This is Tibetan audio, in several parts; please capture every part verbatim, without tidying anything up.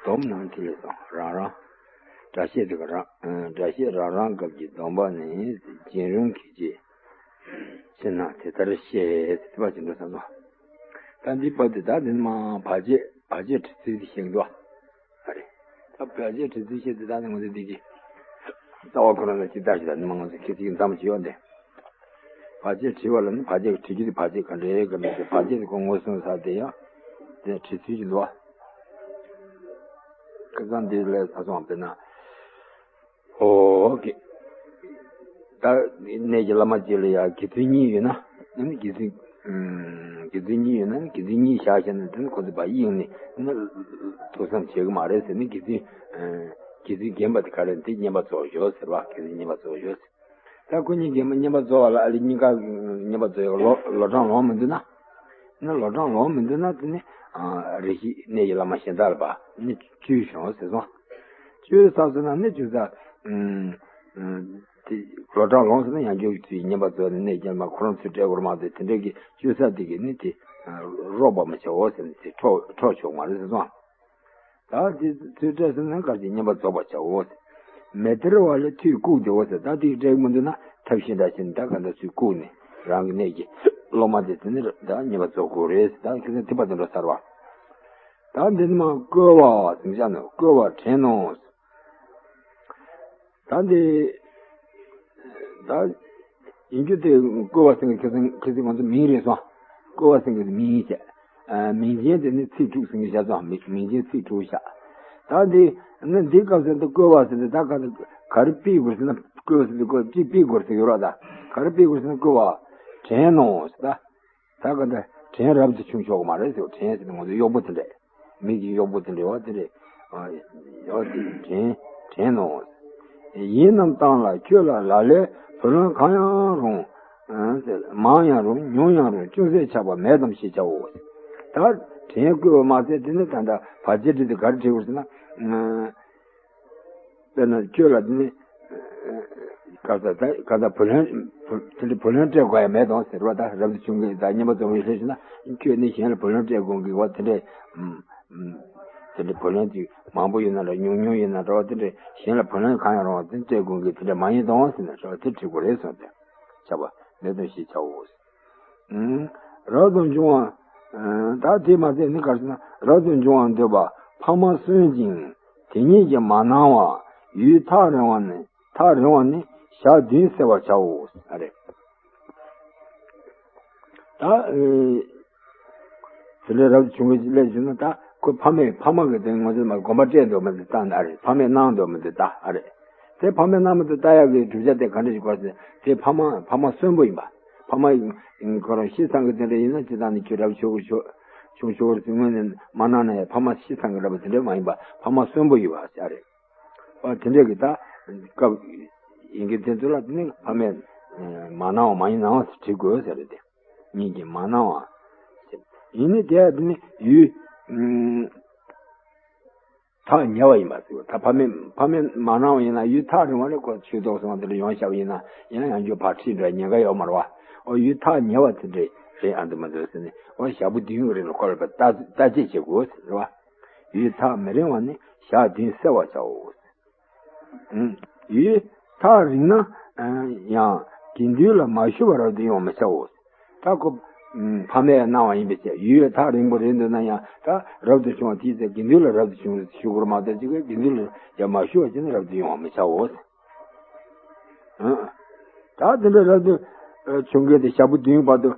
སྡོམ་ནང་དེ་ལས་སོ་རང་རང་། སྒྲ་བཤད་དེ་ག་རང་། སྒྲ་བཤད་རང་རང་སྐབས་ཀྱི་སྡོམ་པ་ནི་རྒྱན་རུང་གི་རྗེས་ཕྱིར་ན་དེ་ལྟར་བཤད་ཟེར་བ་ཅིག་འགྲོ་ས་ནོ། ད་འདི་བར་དུ་ད་འདི་མ་བར་ཆད་བར་ཆད་བྲི་ཚུལ་དེ་བཤད་འདུག་ཨ། ཨ་རེ། ད་བར་ཆད་བྲི་ཚུལ་བཤད་དེ་ད་ནི་ངོ་ཚ་འདི་གི་རྩ་བ་ཁོ་རང་ལ་ཅི་ལྟར་ཞིག་ད་ནི་མ་ངོ་ཚ་ཁྱེད་ཀྱིས་མཚམས་ཅི་ཡོད་འདི། བར་ཆད་བྲི་བ་ལ་ནི་བར་ཆད་བྲི་རྒྱུ་དེ་བར་ཆད་ག་འདྲའི་ག་མེད་དེ་བར་ཆད་དེ་ཁོ་ངོ་སྲུང་ས་དེ་ཡང་དེ་བྲི་ཚུལ་གྱི་འདུག་ཨ། ཁ་སང་འདི་ལས་ས་སོང་བ་དཔེར་ན། ཨོ་གི། ད་གནས་ཀྱི་བླ་མ་གཅིག་ལ་ཡང་དགེ་ཚུལ་གཉིས་ཡོད་ན་ནི་དགེ་ཚུལ། དགེ་ཚུལ་གཉིས་ཡོད་ན་ནི་དགེ་ཚུལ་གཉིས་བཞག་བཞག་ན་དེ་ནི་ཁོ་ཚོ་བ་དབྱིངས་ནས་ནི་ཐུགས་བསམ་བྱེད་ཀྱི་མ་རེད་ཟེར་ནི་དགེ་ཚུལ། དགེ་ཚུལ་རྒན་པ་དེ་ག་རེ་འདི་བསྙེན་པ་རྫོགས་ཞོག་ཟེར་བ་དགེ་ཚུལ་བསྙེན་པ་རྫོགས་ཞོག་ཟེར། ད་ཁོ་གཉིས་རྒན་པ་བསྙེན་པ་རྫོགས་པ་ལ་ཨ་ལི་གཉིས་ཀ་བསྙེན་པ་རྫོགས་ཡོད་ལོ་ལོ་གྲངས་ལོངས་མི་འདུག་ན། ནི་ལོ་གྲངས་ལོངས་མི་འདུག་ན་དེ་ནི་རེ་ཞིག་གནས་ཀྱི་བླ་མ་གཞན་དག་ལ་བ་ནི་བཅོལ་ཞོག་ཟེར་སོང་། བཅོལ་ས་ཟེར་ན་ནི་བཅོལ་ས། དེ་ལོ་གྲངས་ལོངས་ཟེར་ན་ཡང་བཅོལ་གྱི་ཚུལ་བསྙེན་པ་རྫོགས་ནས་གནས་རྒྱལ་མ་ཁོ་རང་ཚོས་སྤྲད་དགོས་མ་རེད་དེ་འདྲའི་གི་བཅོལ་ས་དེ་གི་ནི་དེ་རོགས་པ་མི་བྱའོ་ཟེར་ནས་དེ་འཕྲོག་འཕྲོག་ཆོག་མ་རེད་ཟེར་སོང་། ད་དེ་ཚོའི་སྤྲད་ཟེར་ན་གར་གྱི་བསྙེན་པ་རྫོགས་པར་བྱའོ། མི་སྟེར་བ་ལས་མཐུས་བཀུག་སྟེའོ་ཟེར། ད་དེ་སྤྲད་མི་འདུག་ན་ཐབས་ཤེས་འདྲ་བྱས་ནས་ད་ག་འདྲ་ཚུལ་བཀུག་ནས་རང་གི་གནས་ཀྱི་སློབ་མ་དེ་དེ་ནི་ད་བསྙེན་པ་རྫོགས་དགོས་རེད་ཟེར། ད་ཁྱེད་ཚོ་ཐིག་པ་དེ་འདྲ་ཚར་བ། ད་འདི་ནི་མ་བསྐོལ་བ་ཟེར་བྱ་ནོ། བསྐོལ་བ་བྲན་ནོ། ད་འདི། ད། ཡིན་རྒྱུ་དེ་བསྐོལ་བ་ཟེར་མཁན་ཁ་སང་ཁ་སང་ང་ཚོ་མིང་རེད་སོང་། བསྐོལ་བ་ཟེར་མཁན་མིང་ཡིན་བྱས། མིང་ཅན་དེ་ནི་ཚིག་དྲུག་ཟེར་མཁན་བྱས་སོང་། མིང་མིང་ཅན་ཚིག་དྲུག་བྱས། ད་འདི་ནི་འདི་སྐབས་སུ་འདི་བསྐོལ་བ་ཟེར་ཏེ་ད་ག་ག་རེ་ཕུལ་དགོས་ཟེར་ན། བསྐོལ་བ་ཟེར་ཏེ་བསྐོལ་ཅི་ཕུལ་དགོས་ཟེར་ཡོད་ར། ད་ག་རེ་ཕུལ་དགོས་ཟེར་ན་བསྐོལ་བ་བྲན་ནོ་ཟེར་ད། ད་ག་འདྲ་བྲན་རབ་ཏུ་བྱུང་ཆོག་གི་མ་རེད་ཟེར། བྲན་ཟེར་ན་ང་ཚོ་གཡོག་པོ་དེ་འདྲས། མི་གི་གཡོག་པོ་དེ་འདྲས་བ་དེ་འདྲས། ཡོད་དེ་བྲན་བྲན་ནོ། ཡིན་རྣམས་བཏང་ལ་ཁྱོད་ལ་ལ་ལས་བུ་ལོན་གང་ཡང་རུང་། མང་ཡང་རུང་ཉུང་ཡང་རུང་ཅུང་ཟད་ཆགས་པ་མེད་དམ་ཞེས་བྱའོ། ད་བྲན་བསྐོལ་བ་མ་ཟད་དེ་ནི་ད་ལྟ་བར་ཆད་བྲིས་ཏེ་ག་རེ་བྲིས་དགོས་ཟེར་ན། དཔེར་ན་ཁྱོད་ལ་དེ་ནི། ག་ས་ད་ག་ད་བུ་ལོན་བུ་དེ་འདྲ་བུ་ལོན་སྤྲད་དགོས་ཡ་མེད་དང་ཟེར་བ། ད་རབ་ཏུ་བྱུང་གི་ད་བསྙེན་པ་རྫོགས་པའི་ལྷས་ཞུ་ན་ཁྱོད་ནི་གཞན་ལ་བུ་ལོན་སྤྲད་དགོས་གི་བ་དེ་འདྲ། དེ་འདྲ་བུ་ལོན་ཅིག་མང་པོ་ཡིན་ན་འདྲ་ཉུང་ཉུང་ཡིན་ན་འདྲ་བ་དེ་འདྲ་གཞན་ལ་བུ་ལོན་གང་ཡང་རུང་བ་དེ་སྤྲད་དགོས་གི་དེ་འདྲ་མ་ཡིན་དང་ཟེར་ན་ཞོག་དེ་བྲིས་དགོས་རེད་གསུངས་ཏེ། བྱ་བ་མེད་དང་ཞེས་བྱའོ། རབ་ཏུ་འབྱུང་བ། ད་དེ་མ་ཟད་ནི་ག་རེ་ཟེར་ན་རབ་ཏུ་འབྱུང་བར་འདོད་པ་ཕ་མ་གསོན་ཅིང་དེ་ཉིད་ཀྱིས་མ་གནང་བ་ཡུན་ཐག་རིང་བ་ནི་ཐག་རིང་བ་ནི་ཞག་བདུན་བསྲེ་བར་བྱའོ། ཨ་རེ། ད། དེ་འདྲའི་རབ་ཏུ་བྱུང་བའི་ལས་བྱུང་ན་ད་ཁོ་ཕ་མས་ཕ་མ་གི་དེ་ང་ཚོ་མ་དགོངས་པ་སྤྲད་འདོད་མི་འདི་ལྟ་ན་ཨ་རེ། ཕ་མས་གནང་འདོད་མི་འདི་ལྟ་ཨ་རེ། དེ་ཕ་མས་གནང་མི་འདི་ལྟ་ཡག་གི་བསྒྲུབ་བྱ་དེ་ག་འདྲ་ཞིག་དགོས་ཟེར་དེ་ཕ་མ་ཕ་མ་གསོན་པོ་ཡིན་པ། ཕ་མ་ཁོ་རང་ཤི་ཚར་གི་དེ་འདྲ་ཡིན་ན་ཅི་ལྟར་ནི་ཁྱོད་རབ་ཆོག་གི་ཆོག་ཆུང་ཆོག་རེད་ཟེར་སྔོན་ནས་མ་གནང་ན་ཡང་ཕ་མ་ཤི་ཚར་གི་རེད་པ། དེ་འདྲ་མ་ཡིན་པ་ཕ་མ་གསོན་པོ་ཡིན་པ་ཨ་རེ། ཨ་དེ་འདྲ་གི་ད་སྐབས་ཡིན་གི་དེ་ཚོ་ལ་ནི་ཕ་མས་མ་གནང་བ་མ་ཡིན་ནའང་བྲིས་དགོས་ཟེར་རེད་དེ། ཉིད་ཀྱིས་མ་གནང་བ། ཡིན་ནི་དེ་ཡང་དེ་ནི་ཡུན་ཐག་ཉེ་བ་ཡིན་པ་ཟེར། ད་ཕ་མས་ཕ་མས་མ་གནང་བ་ཡིན་ན་ཡུན་ཐག་རིང་བ་ལས་ཁོ་ཆོས་ཐོག་སོང་བ་དེ་འདྲ་ཡོང་བཞག་པ་ཡིན་ན་ཡིན་ན་ཡང་རྒྱུ་བར་ཁྲིད་འདྲ་ཉེན་ཁ་ཡོད་མ་རེད་པ། ཨོ་ཡུན་ཐག་ཉེ་བ་དེ་འདྲ་རེད་ཨ་འདི་མ་འདུག་ཟེར་ནས་ཨོ་ཞག་པོ་བདུན་གྱི་རིང་ལ་ཁོ་ལ་བརྟག་དཔྱད་བྱེད་དགོས་ཟེར་བ། ཡུན་ཐག་མི་རིང་བ་ནི་ཞག་བདུན་བསྲེ་བར་བྱའོ། ཡུན་ཐག་རིང་ན་ཡང་དགེ་འདུན་ལ་མ་ཞུ་བར་རབ་ཏུ་ཡོང་བར་མི་བྱའོ། ད་ཁོ་ཕ་མས་གནང་བ་ཡིན་པའི་ཕྱིར་ཡུན་ཐག་རིང་པོ་རེད་འདུག་ན་ཡང་ད་རབ་ཏུ་བྱུང་བ་དེའི་ཚེ་དགེ་འདུན་ལ་རབ་ཏུ་བྱུང་ཞུ་དགོས་མ་གཏོགས་ཅིག་དགེ་འདུན་ལ་ཡང་མ་ཞུ་བ་བྱས་ན་རབ་ཏུ་ཡོང་བར་མི་བྱའོ། ད་དེ་འདྲ་རབ་ཏུ་བྱུང་མཁན་དེ་ཞག་པོ་བདུན་བར་དུ།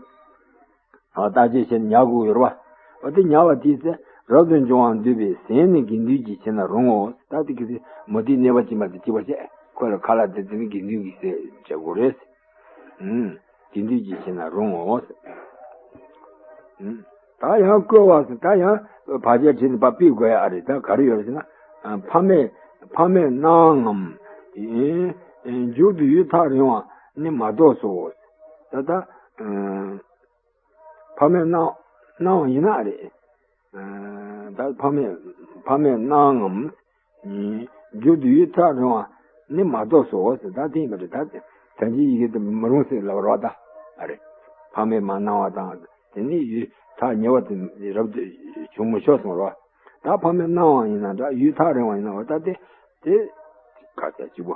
བརྟག་དཔྱད་བྱས་ནས་ཉར་དགོས་ཡོད་རེད་པ། འོ་དེ་ཉར་བ་དེའི་ཚེ་རབ་ཏུ་འབྱུང་བར་འདོད་པའི་ཟན་ནི་དགེ་འདུན་གྱིས་བྱིན་ན་རུང་ངོ་། ད་དེ་གི་ཚེ་མུ་སྟེགས་གནོད་པ་སྦྱིན་པ་དེ་གཅིག་པ་བྱས་ཁོ་ལ་ཁ་ལག་དེ་དེ་ནི་དགེ་འདུན་གྱིས་བྱས་བྱས་དགོས་རེད། ཨུམ། དགེ་འདུན་གྱིས་བྱིན་ན་རུང་ངོ་། ཨུམ། ད་ཡང་བསྐོལ་བ་ཟེར་ད་ཡང་བར་ཆད་བྲིས་ནས་ཕར་ཕུལ་དགོས་ཡ་ཨ་རེད། ད་ག་རེ་ཡོད་རེད་ཟེར་ན། ཕ་མས་ཕ་མས་གནང་ངམ། མཇུག་ཏུ་ཡུན་ཐག་རིང་བ་ནི་མ་གཏོགས་སོ། ད་ལྟ། ཕ་མས་གནང་གནང་བ་ཡིན་ན་རེད། ད་ཕ་མས་ཕ་མས་གནང་ངམ། མཇུག་ཏུ་ཡུན་ཐག་རིང་བ་ནི་མ་གཏོགས་སོ་ཟེར། ད་དེ་ཡིན་པ་རེད། ད་ད་ཅི་ཡི་གེ་དེ་མི་རུང་ཟེར་ལབ་རོགས་ད་ཨ་རེད། ཕ་མས་མ་གནང་བ་དང་དེ་ནི་ཡུན་ཐག་ཉེ་བ་དེ་རབ་ཏུ་བྱུང་མི་ཆོག་གསུངས་རོགས། ད་ཕ་མའི་སྣང་བ་ཡིན་ན་འདྲ། ཡུལ་ཐག་རིང་བ་ཡིན་ན། འོ་ད་དེ་དེ་ག་ཚད་གཅིག་པོ་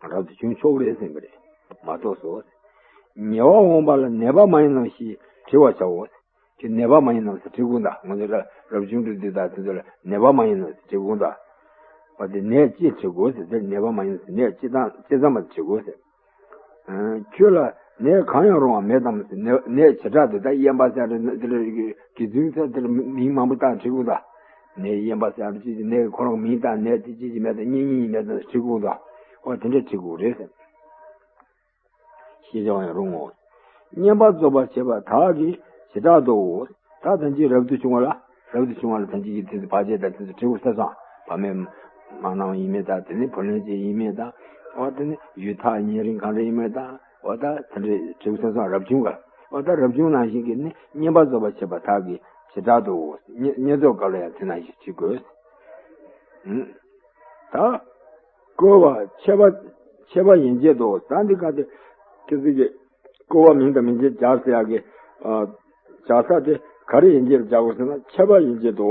རབ་ཏུ་བྱུང་ཆོག་རེད་ཟེར་གི་རེད། མ་གཏོགས་སོ། ཉེ་བར་འོངས་པ་ལ་ནད་པ་མ་ཡིན་ནམ་ཞེས་དྲི་བར་བྱའོ། ཁྱོད་ནད་པ་མ་ཡིན་ནམ་ཟེར་དྲི་དགོས་ད། ང་ཚོ་རབ་རབ་བྱུང་འགྲོ་དུས་ད་དེ་ཚོ་ལ་ནད་པ་མ་ཡིན་ནམ་ཟེར་དྲི་དགོས་ད། འོ་དེ་ནད་ཅེས་དྲི་དགོས་ཟེར། དེ་ནད་པ་མ་ཡིན་ནམ་ཟེར། ནད་ཅི་ཙམ་ཅི་ཙམ་མ་དྲི་དགོས་ཟེར། ཁྱོད་ལ་ནད་གང་ཡང་རུང་བ་མེད་དམ་ཟེར། ནད་ནད་བྱེ་བྲག་ཏུ་ད་གཡན་པ་ཟེར་རེད། དེ་ལ་དགེ་ཚུལ་ཟེར། དེ་ལ་མིང་མང་པོ་བཏགས་དྲི་དགོས་ད། ནད་གཡན་པ་ཟེར་ཅི་ཅི། ནད་ཁོ་རང་མིང་བཏགས། ནད་དེ་ཅི་ཅི་མེད་དམ། གཉེན་ཉེ་མེད་དམ་དྲི་དགོས་ད། འོ་དེ་འདྲ་དྲི་དགོས་རེད་ཟེར། ཤེས་བྱ་བ་ཡང་རུང་ངོ་། བསྙེན་པར་རྫོགས་པར་བྱེད་པ་དག་གི་བྱེ་བྲག་ཏུའོ། ད་ཐམས་ཅད་རབ་ཏུ་བྱུང་བ་ལ། རབ་ཏུ་བྱུང་བ་ལ་ཐམས་ཅད་ཀྱི་དེ་ཚོ་བར་ཆད་དང་དེ་ཚོ་དྲི་དགོས་ས་སོང་། ཕ་མའི་མ་སྣང་བ་ཡིན་མིན་དང་། དེ་ནི་བུ་ལོན་ཅན་ཡིན་མིན་དང་། འོ་དེ་ནི་ཡུལ་ཐག་ཉེ་རིང་གང་འདྲ་ཡིན་མིན་དང་། འོ་ད་དེ་འདྲའི་དྲི་དགོས་ས་སོང་། རབ་བྱུང་བ། འོ་ད་རབ་བྱུང་ནང་བཞིན་གྱི་ནི་བསྙེན་པར་རྫོགས་པར་བྱེད་པ་དག་གི་བྱེ་བྲག་ཏུའོ། བསྙེན་བསྙེན་རྫོགས་སྐབས་ལ་ཡང་དེ་ནང་བཞིན་བྱེད་དགོས། ད་བསྐོར་བ་མཆོད་པ་མཆོད་པ་ཡན་ཆད་དུ། ད་འདི་ག་དེ་ཁྱེད་ཚོ་གི་བསྐོར་བ་མིང་དང་མིང་ཅན་སྦྱར་ཟེར་ཡག་གི་ཨ་སྦྱར་ས་དེ་ག་རེ་ཡན་ཆད་ལ་སྦྱར་དགོས་ཟེར་ན། མཆོད་པ་ཡན་ཆད་དུ།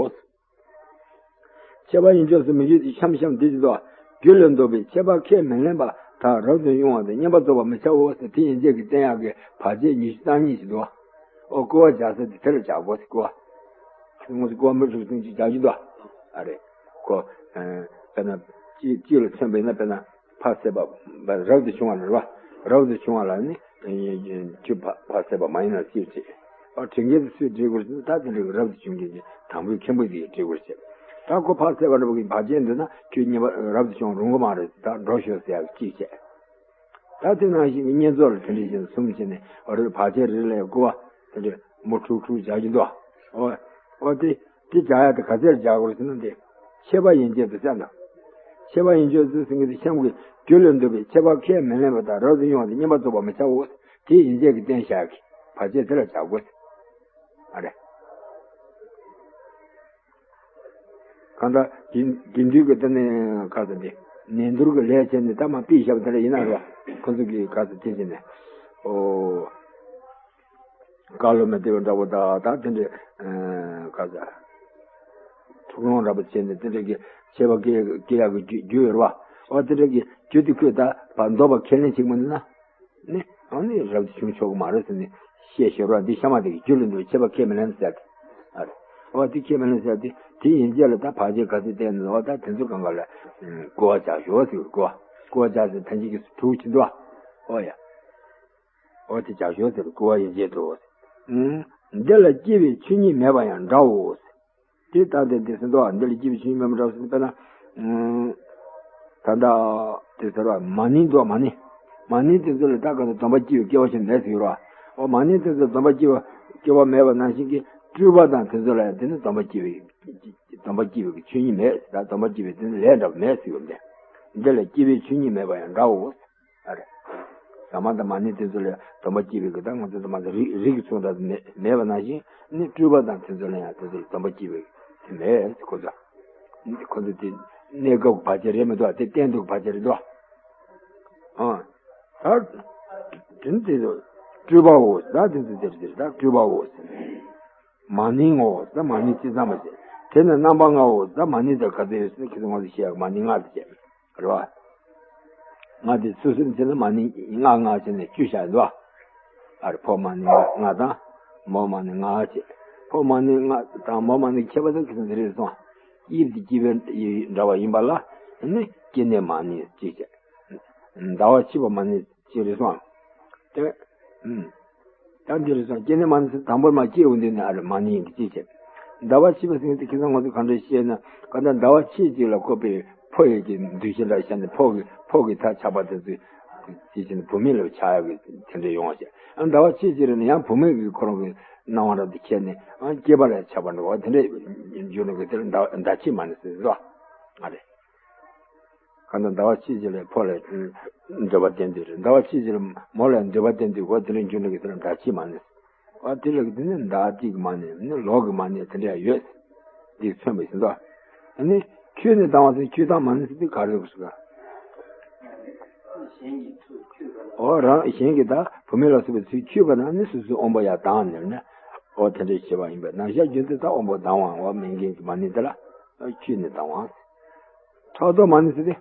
མཆོད་པ་ཡན་ཆད་ཟེར་མི་གི་གཤམ་གཤམ་འདི་ཅི་དོ། རྒྱུ་ལས་བསྡུས་པའི་མཆོད་པ་ཁས་མི་ལེན་པ་དག་རབ་ཏུ་དབྱུང་བ་དང་བསྙེན་པར་རྫོགས་པར་མི་བྱའོ་ཟེར། དེ་ཡན་ཆད་ཀྱིས་བསྟན་ཡག་གི་བར་ཆད་ཉི་ཤུ་རྩ་གཉིས་ཅིག་འདུག། ཨོ་བསྐོར་བ་སྦྱར་ས་དེ་དེ་ལ་སྦྱར་དགོས་ཟེར། བསྐོར་བ། ཁྱེད་ཚོ་བསྐོར་བ་མི་ཧྲུག་སེང་ཅིག་སྦྱར་རྒྱུ་འདུག། ཨ་རེད། ཁོ་ཨ་དཔེར་ན་གཅིག་གཅིག་ལ་མཚོན་པ་ཡིན་ན། དཔེར་ན་ཕ་བསད་པ་རབ་ཏུ་བྱུང་བ་ལ་རེད་བ། རབ་ཏུ་བྱུང་བ་ལ་ནི་ཁྱོད་ཕ་ཕ་བསད་པ་མ་ཡིན་ནམ་ཅིག་བྱེད། ཨ་དྲི་མཁན་དེ་སུས་དྲི་དགོས་ཟེར་ན། ད་དེ་འདྲའི་རབ་ཏུ་བྱུང་མཁན་གྱི་དང་པོའི་མཁན་པོ་དེ་གིས་དྲི་དགོས་བྱེད། ད་ཁོ་ཕ་བསད་པ་འདྲ་པོ་གི་བར་ཆད་འདུག་ན། ཁྱོད་བསྙེན་པ་རབ་ཏུ་བྱུང་རུང་གི་མ་རེད། ད་འགྲོ་ཤོག་ཟེར་ཡག་གཅིག་བྱས། ད་དེ་ནང་བཞིན་གྱི་བསྙེན་རྫོགས་ལ་དེ་འདྲ་བྱས་ནས་གསུམ་བྱས་ནས། ཨོ་རེད། བར་ཆད་རེ་ལ་བསྐོར་བ་དེ་འདྲ་མི་ཧྲུག་ཧྲུག་སྦྱར་གྱི་འདུག། ཨོ་ཨོ་དེ་དེ་སྦྱར་ཡག་དེ་ག་ཚད་སྦྱར་དགོས་ཟེར་ན། དེ་མཆོད་པ་ཡན་ཆད་དུ་ཟེར་ན། མཆོད་པ་ཡན་ཆད་དུ་ཟེར་མཁན་དེ་གཤམ་གྱི་རྒྱུ་ལས་བསྡུས་པའི་མཆོད་པ་ཁས་མི་ལེན་པ་དག་རབ་ཏུ་དབྱུང་བ་དང་བསྙེན་པར་རྫོགས་པར་མི་བྱའོ། དེ་ཡན་ཆད་ཀྱིས་བསྟན་བཞག་གི་བར་ཆད་དེ་ལ་སྦྱར་དགོས། ཨ་རེད། གང་ལྟར་དགེ་དགེ་འདུན་གྱི་དེ་ནས་ག་ཚོད་དེ་ནན་ཏུར་གྱི་ལས་བྱས་ནས། ད་མ་པི་ཞབས་དེ་འདྲ་ཡིན་ན་རེད་བ། ཁོ་ཚོ་གིས་ག་ཚོད་དེ་བྱས་ནས། ཨོ། བཀའ་སློབ་མི་དེ་འདྲ་པོ་དང་། ད་དེ་འདྲའི་ག་ཚོད་ཐུགས་སློང་འདྲ་པོ་བྱས་ནས། དེ་འདྲ་གི་མཆོད་པ་སྐྱེ་སྐྱེ་ཡག་གི་རྒྱུ་རྒྱུ་ཡོད་རེད་བ། ཨོ་དེ་འདྲ་གི་རྒྱུ་དེ་ཁོས་ད་བར་འདོར་བ་ཁས་ལེན་བྱེད་ཀྱི་མ་འདུག་ན། ནི་ཨ་ནི་རབ་ཏུ་བྱུང་ཆོག་གི་མ་རེད་ཟེར་ནས་བཤད་ཤོར་བ། འདི་གཤམ་མ་དེ་གི་རྒྱུ་ལས་བསྡུས་པའི་མཆོད་པ་ཁས་མི་ལེན་ཟེར་ཏེ། ཨ་རེ། འོ་དེ་ཁས་མི་ལེན་ཟེར་ཏེ། དེ་ཡན་ཆད་ལ་ད་བར་ཆད་ག་ཚོད་བསྟན་ནས། འོ་ད་དེ་ཚོ་གང་ག་ལ་བསྐོར་བ་སྦྱར་ཤོག་ཟེར། བསྐོར་བ་བསྐོར་བ་སྦྱར་ཟེར། ཐམས་ཅད་ཀྱིས་དྲུག་བྱེད་འདུག། འོ་ཡ། འོ་དེ་སྦྱར་ཤོག་ཟེར། བསྐོར་བ་ཡན་ཆད་དུ། འདི་ལ་སྐྱེ་བའི་ཆོས་ཉིད་མེད་པ་ཡང་འདྲའོ། དེ་ལྟ་སྟེ་དེ་ཟེར་དུས། འདི་ལ་སྐྱེ་བའི་ཆོས་ཉིད་མེད་པ་འདྲ་ཟེར་ན། དཔེར་ན། ད་ལྟ་དེ་ཟེར་བ་མ་ནིང་འདུག། མ་ནིང་། མ་ནིང་དེ་ཚོ་ལ་ད་ག་ཚོད་སྡོམ་པ་སྐྱེ་བའི་སྐྱེ་བ་ཞིག་མེད་ཟེར་བ། འོ་མ་ནིང་དེ་ཚོ་སྡོམ་པ་སྐྱེ་བ་སྐྱེ་བ་མེད་པ་ནང་བཞིན་གྱི་སྤྲུལ་པ་དང་དེ་ཚོ་ལ་ཡང་དེ་ནི་སྡོམ་པ་སྐྱེ་བའི་སྡོམ་པ་སྐྱེ་བའི་ཆོས་ཉིད་མེད། ད་སྡོམ་པ་སྐྱེ་བའི་དེ་ནི་ལས་འདྲ་བ་མེད་ཟེར་བ་འདི། འདི་ལ་སྐྱེ་བའི་ཆོས་ཉིད་མེད་པ་ཡང་འདྲའོ། ཨ་རེ། ཟ་མ་དང་མ་ནིང་དེ་ཚོ་ལ་སྡོམ་པ་སྐྱེ་བའི་གི། ད་ང་ཚོ་དང་མ་ཚོ་རིགས་རིགས་ཀྱི་ཚོགས་འདྲ་མེད་མེད་པ་ནང་བཞིན་ནི། སྤྲུལ་པ་དང་དེ་ཚོ་ལ་ཡང་དེ་ཚོ་ལ་སྡོམ་པ་སྐྱེ་བའི་དེ་མེད། ཁོ་ཚོ་ཁོ་ཚོ་དེ་གནས་སྐབས་ཀྱི་བར་ཆད་རེད་མི་འདུག། དེ་གཏན་དུ་བར་ཆད་རེད་འདུག། ཨ། ད་དེ་ནི་དེ་ཚོ་སྤྲུལ་པའོ། ད་དེ་ཚོ་དེར་དེར་ད་སྤྲུལ་པའོ། མ་ནིང་ངོ་། ད་མ་ནིང་ཅི་ཙམ་མ་བྱེད། དེ་ནི་རྣམ་པ་ལྔའོ། ད་མ་ནིང་དེ་ག་ཚོད་ཡོད་ཟེར་ན། ཁྱེད་ཚོ་ང་ཚོ་བཤད་ཡག་མ་ནིང་ལྔ་དེ་བྱེད། རེད་བ། ལྔ་དེ་སོ་སོར་བྱས་ན་མ་ནིང་ལྔ་ལྔ་བྱས་ནས་བཅུ་བཞག་འདུག། ཨ་རེ། ཕོ་མ་ནིང་ལྔ་དང་མོ་མ་ནིང་ལྔ་བྱས། ཕོ་མ་ནིང་ལྔ་དང་མོ་མ་ནིང་ཁྱད་པར་དེ་ཁྱེད་ཚོ་འདི་རེད་སོང་། དབྱིབས་དེ་སྐྱེ་བའི་འདྲ་བ་ཡིན་པ་ལ་ནི་སྐྱེ་གནས་མ་ནིང་གཅིག་བྱས། ཟླ་བ་ཕྱེད་པ་མ་ནིང་གཅིག་རེད་སོང་། དེ། ཨུམ། ད་འདི་རེད་སོང་། སྐྱེ་གནས་མ་ནིང་ཟེར། དང་པོར་མ་སྐྱེས་འོང་དུས་ནས། ཨ་རེ། མ་ནིང་གི་གཅིག་བྱས། ཟླ་བ་ཕྱེད་པ་ཟེར་མཁན་དེ་ཁྱེད་ཚོ་ང་ཚོ་གང་འདྲ་བཤད་ན། གང་ལྟར་ཟླ་བ་ཕྱེད་ཅིག་ལ་ཁོ་པའི་ཕོ་ཡི་གི་འདུ་ཤེས་འདྲ་བྱས་ནས། ཕོ་གི་ཕོ་གི་མཐའ་ཆགས་པ་དེ་ཚོ་དེ་བྱས་ནས་བུད་མེད་ལ་ཆགས་ཡག་གི་དེ་འདྲ་ཡོང་བ་བྱས། ཨ། ཟླ་བ་ཕྱེད་ཅིག་རེ་ནས་ཡང་བུད་མེད་ཀྱི་ཁོ་རང་གི་སྣང་བ་འདྲ་དེ་ཁྱེར་ནས། ཨ། སྐྱེས་པ་ལ་ཆགས་པ་འདྲ་བ་དེ་འདྲ་འགྱུར་ནས་གི་དེ་ལ་ཟླ་ཟླ་ཕྱེད་མ་ནིང་ཟེར་བ། ཨ་རེ། གང་ལྟར་ཟླ་བ་ཕྱེད་ཅིག་ལ་ཕོ་ལ་འདོད་པ་བསྟེན་དུས་རེད། ཟླ་བ་ཕྱེད་ཅིག་ལ་མོ་ལ་འདོད་པ་བསྟེན་དུས། འོ་དེ་འདྲ་འགྱུར་ནས་གི་དེ་ལ་ཟླ་ཕྱེད་མ་ནིང་། འོ་དེ་ལ་གི་དེ་ནི་ཟླ་གཅིག་མ་ནིང་། ནི་ལོ་གི་མ་ནིང་དེ་འདྲ་ཡོད། འདི་མཚོན་པ་ཡིན་ད། ཨ་ནི་ཁྱོད་ནི་ལྡང་བ་ཟེར། ཁྱོད་ལྡང་མ་ནིང་ཟེར་དུས་ག་རེ་རེད་ཟེར་ག། འོ་རང་གཞན་གྱི་ད་བུད་མེད་ལ་སོགས་པའི་ཚུར་འཁྱུད་པ་ན་ནི་སོ་སོའི་དབང་པོ་ཡར་ལྡང་ནས་ནི། འོ་དེ་འདྲ་བྱེད་པ་ཡིན་པས་ན། ཤ་རྒྱུན་དུ་ད་དབང་པོ་ལྡང་བའང་འོ་མིང་གི་མ་ཎི་དེ་ལ་ཁྱོད་ནི་ལྡང་བའང་། ཕྲག་དོག་མ་ཎི་ཟེར་ཏེ།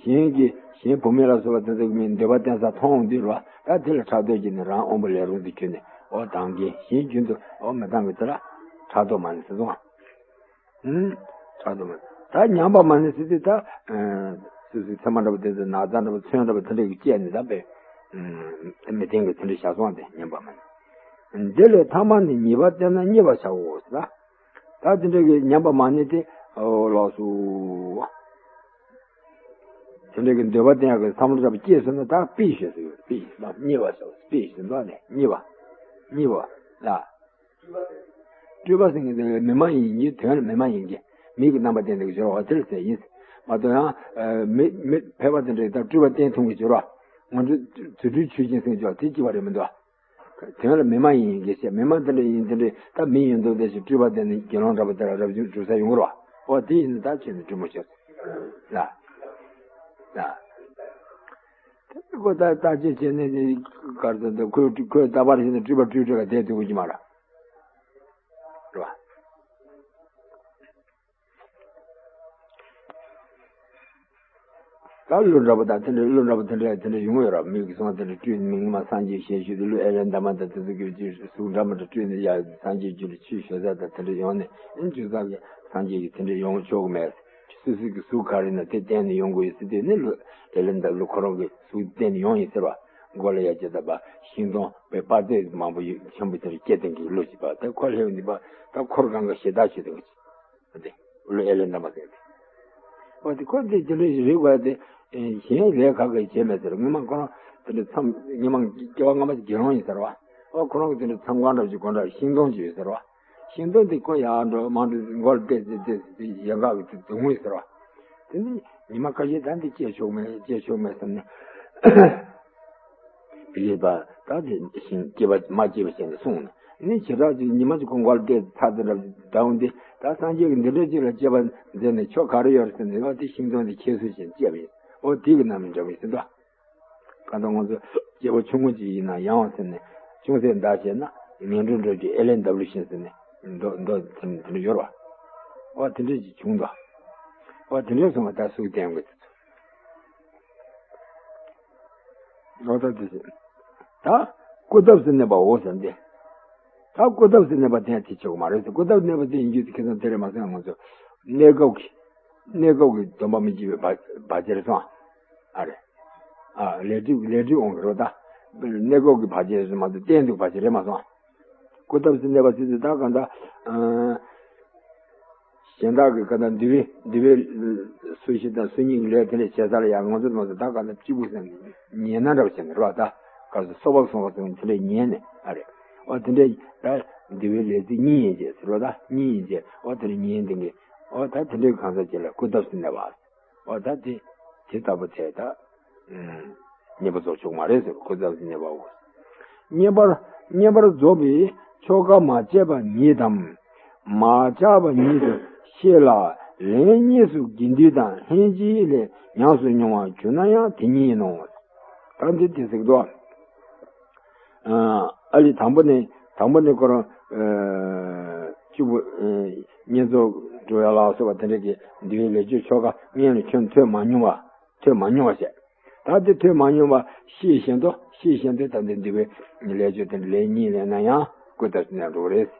གཞན་གྱི་གཞན་བུད་མེད་ལ་སོགས་པ་དེ་ཚོ་གི་མིང་འདོད་པ་བསྟན་ས་མཐོང་འོང་དུས་རེད་བ། ད་དེ་ལ་ཕྲག་དོག་གྱིས་ནི་རང་དབང་པོ་ལས་རུང་དུ་གྱུར་ནས་འོ་ལྡང་གི། གཞན་རྒྱུན་དུ་འོ་མི་ལྡང་གི་དེ་ལ་ཕྲག་དོག་མ་ཎི་ཟེར་སོང་ང་། ཕྲག་དོག་མ་ཎི། ད་ཉམས་པ་མ་ཎི་ཟེར་དུས་ད་སོ་སོའི་མཚན་མ་འདྲ་པོ་དེ་ཚོ་ན་ཚ་འདྲ་པོ་མཚོན་འདྲ་པོ་དེ་འདྲ་གི་བཅད་ནས་ད་དཔེ་མི་བརྟན་གི་དེ་འདྲ་བཞག་སོང་བ། དེ་ཉམས་པ་མ་ཎི། འདི་ལས་ཐ་མ་ནི་ཉེས་པ་བསྟན་ན་མཉེས་པར་བྱའོ་ཟེར། ད་དེ་འདྲ་གི་ཉམས་པ་མ་ཎི་དེ་འོ་ལགས་སོ། དེ་འདྲ་གི་འདོད་པ་བསྟན་ཡག་གི་བསམ་བློ་འདྲ་པོ་སྐྱེས་སོང་ན་ད་པི་ཞེས་ཟེར་གི་རེད། པི་ལ་མཉེས་པར་བྱའོ། པི་ཞེས་འདོགས་ནས་མཉེས་པ། མཉེས་པ་ལ། སྤྲུལ་པ་ཟེར་མཁན་དེ་མི་མ་ཡིན་གྱི་དོན་ལ་མི་མ་ཡིན་གྱི་མིག་གི་རྣམ་པ་བསྟན་ཏེ་གི་སྦྱོར་བ་དེ་ལ་ཟེར་ཡིན། མ་གཏོགས་ཡང་མི་མི་ཕལ་པ་དེ་འདྲ་ད་སྤྲུལ་པ་བསྟན་ཐུབ་ཀྱི་སྦྱོར་བ། ང་ཚོ་རྫུ་འཕྲུལ་ཆོས་ཅན་ཟེར་སྦྱོར་བ་དེ་གཅིག་པ་རེད་མི་འདུག་དོན་ལ་མི་མ་ཡིན་གྱི་ཟེར། མི་མ་དེ་འདྲ་ཡིན་དེ་འདྲ་ད་མི་ཡིན་མདོག་དེ་ཞིག་སྤྲུལ་པ་བསྟན་ནས་དགེ་སློང་འདྲ་པོ་དེ་ལ་རབ་བྱུང་སྒྲུབ་ས་ཡོང་གི་རེད་བ། འོ་དེ་ཡིན་ན་ད་ཁྱོད་ནི་སྤྲུལ་མོ་ཤོར་ལ་ལ། དེ་ཁོ་ད་བརྟག་དཔྱད་བྱས་ནས་གར་ཟེར་འདུག་ཁོས་ཁོས་ད་བར་ཞིག་ནས་སྤྲུལ་པ་སྤྲུལ་སྤྲུལ་ལ་བསྡད་ཐུབ་ཀྱི་མ་རེད། རེད་བ། ད་གླུ་འདྲ་པོ་དང་དེ་འདྲའི་གླུ་འདྲ་པོ་དེ་འདྲ་དེ་འདྲ་ཡོང་ཡོད་ར། མིག་གིས་སོང་དེ་འདྲ་སྤྲུལ་མིག་མ་སངས་རྒྱས་ཞལ་བཞུགས་དེ་གླུ་ཨེ་ལན་ད་མ་དང་དེ་ཚོ་གི་གཟུགས་འདྲ་མི་འདྲ་སྤྲུལ་ནས་ཡ་སངས་རྒྱས་རྒྱུད་ལ་ཆོས་ཞུ་ས་དང་དེ་འདྲ་ཡོང་ནས། ཨེ་འཇུ་ས་གི་སངས་རྒྱས་ཀྱི་དེ་འདྲ་ཡོང་ཆོག་གི་མེད། སོ་སོ་གི་གཟུགས་ག་རེ་ན་དེ་བསྟན་ནས་ཡོང་དགོས་ཡོད་ཟེར་དུས་ནི་གླུ་ཨེ་ལན་ད་གླུ་ཁོ་རང་གི་གཟུགས་བསྟན་ནས་ཡོང་ཡིན་ཟེར་བ། མགོ་ལ་ཡ་ཇི་ལྟ་བ་ཤིང་སྡོང་བའི་པར་ཙེ་མང་པོ་ཡོད་ཆེན་པོ་དེ་འདྲ་སྐྱེ་ལྡན་གྱི་གླུ་ཞིག་པ་དེ་ཁོ་ལྷེབ་འདི་པ་ད་འཁོར་གང་ག་ཞེ་དྲག་ཞུ་དེ་གི། འོ་དེ་གླུ་ཨེ་ལན་ད་མ་ཟེར་ཏེ། འོ་དེ་ཁོ་དེ་དེ་འདྲ་རིག་པ་དེ་གཞན་ལས་ཁ་ཁ་བྱས་མེད་ཟེར། སྔོན་མ་ཁོ་རང་དེ་འདྲ་མཚམས་སྔོན་མ་སྐྱེ་བ་སྔ་མ་དེ་དགེ་སློང་ཡིན་ཟེར་བ། འོ་ཁོ་རང་གི་དེ་འདྲ་མཚམས་ཁང་འདྲ་ཞིག་སྒོ་འདྲ་ཤིང་སྡོང་ཅིག་ཡོད་ཟེར་བ། ཤིང་སྡོང་དེ་ཁོ་ཡར་འགྲོ་མར་འགྲོ་མགོ་ལ་བལྟས་བལྟས་བལྟས་ཡན་ག་གི་དེ་དེ་ངུས་ཟེར་བ། དེ་ནི་ཉི་མ་ཁ་ཤས་ད་འདི་སྐྱེ་ཆོག་མེད་སྐྱེ་ཆོག་མེད་བསམ་ནས། རེད་པ། ད་དེ་བཞིན་སྐྱེས་པ་མ་སྐྱེས་པ་བྱས་ནས་གསུངས་ནས་ནི་བྱེ་བྲག་ཅིག་ཉི་མ་ཅིག་ཁོང་ག་ལ་བལྟས་ཚར་དེ་འདྲ་འདྲ་འོང་དེ། ད་སངས་རྒྱས་ཀྱི་འདི་འདྲ་ཅིག་ལ་སྐྱེས་པ་མཛད་ནས་ཆོ་ག་རེ་ཡོད་རེད་ཟེར་ནས། འོ་དེ་ཤིང་སྡོང་དེ་ཁྱེར་སོ་ཞེས་སྐྱེས་པ་ཡིན། འོ་དེ་གི་རྣམ་སྨིན་འདྲ་བོ་ཡིན་ཟེར་འདུག་གང་ལྟར་ང་ཚོ་སྐྱེས་པ་ཆུང་ངུ་ཅིག་ཡིན་ན་ཡང་བ་ཟེར་ནས་ཅུང་ཟད་འདའ་བྱས་ན་ངན་འགྲོར་འགྲོ་རྒྱུ་ཨེ་ལན་ཌབ་ལུ་ཤིན་ཟེར་ནས་མདོ་མདོ་དེ་འདྲ་ཡོད་རེད་བ། འོ་དེ་འདྲ་ཅིག་བྱུང་འདུག་འོ་དེ་འདྲ་སོང་བ་ད་སུག་བསྟན་དགོས་དེ་ཚོ། ལོག་ལྟ་དེ་བཞིན། ད་སྐུ་ཐབས་སུ་གནས་པའོ་ཟེར་ཏེ། ད་སྐུ་ཐབས་སུ་གནས་པ་དེ་ཡང་དེ་ཆོག་གི་མ་རེད་ཟེར། སྐུ་ཐབས་གནས་པ་དེ་ཡིན་རྒྱུ་དེ་ཁེ་བཟང་དེ་རེད་མ་ཟེར། ང་ཚོ་གནས་སྐབས་ཀྱི་གནས་སྐབས་ཀྱི་སྡོམ་པ་མི་བགྱིད་པའི་བ་བར་ཆད་རེད་སོང་། ཨ་རེད། ཨ་ལས་སྒྲིབ་ལས་སྒྲིབ་འོང་གི་རེད་ད། གནས་སྐབས་ཀྱི་བར་ཆད་རེད་མ་གཏོགས་གཏན་དུ་བར་ཆད་རེད་མ་སོང་། སྐུ་ཐབས་སུ་གནས་པ་ཟེར་དུས་ད་གང་ལྟར། ཨ། གཞན་དག་གི་ག་ད་འདུལ་བའི་འདུལ་བའི་སྲོལ་ཞིག་དང་སྲོལ་རྙིང་ལས་དེ་འདྲ་བྱེད་ས་ལ་ཡང་ང་ཚོ་མ་ཟད་ད་ག་ད་གཅིག་པུ་ཟེར་ཉན་ན་འདྲ་བ་བྱས་ནས་རེད་བ། ད་ག་ཚོད་སོ་བབ་སོང་བ་སོང་དེ་འདྲ་ཉན་ནས་ཨ་རེད། འོ་དེ་འདྲ་ད་འདུལ་བའི་ལས་ཚིག་གཉིས་ཡན་ཆད་ཟེར་བ་ད་གཉིས་ཡན་ཆད། འོ་དེ་འདྲ་ཉན་དེ་གི། འོ་ད་དེ་འདྲའི་གང་ཟག་ཅིག་ལ་སྐུ་ཐབས་སུ་གནས་པ། འོ་ད་དེ་དེ་ལྟ་བུ་དེ་ད། བསྙེན་པ་རྫོགས་ཆོག་མ་རེད་ཟེར། སྐུ་ཐབས་སུ་གནས་པའོ། བསྙེན་པར་བསྙེན་པར་རྫོགས་པའི་ཆོ་ག་མ་བྱས་པ་ཉིད་དམ། མ་བྱས་པ་ཉིད་དུ་ཤེས་ལ་ལན་གཉིས་སུ་དགེ་འདུན་དང་ལྷན་ཅིག་ལས་ཉམས་སུ་མྱོང་བར་གྱུར་ན་ཡང་དེ་ཉིད་ཡིན་ནོ། ད་འདི་དེ་ཟེར་གི་འདུག་ཨ་ལི་དང་པོ་ནི་དང་པོ་ནི་ཁོ་རང་གཅིག་པུ་བསྙེན་རྫོགས་འགྲོ་ཡ་ལ་སོགས་པ་དེ་འདྲ་གི་འདུལ་བའི་ལས་སྤྱོད་ཆོ་ག་སྔོན་ལ་ཁྱོན་ཐོས་མ་མྱོང་བ། ཐོས་མ་མྱོང་བ་བྱས། ད་དེ་ཐོས་མ་མྱོང་བ་ཤེས་བཞིན་དུ་ཤེས་བཞིན་དུ་ད་འདི་འདུལ་བའི་ལས་སྤྱོད་དེ་ལན་གཉིས་ལེན་ན་ཡང་སྐུ་ཐབས་སུ་གནས་འགྲོ་གི་རེད།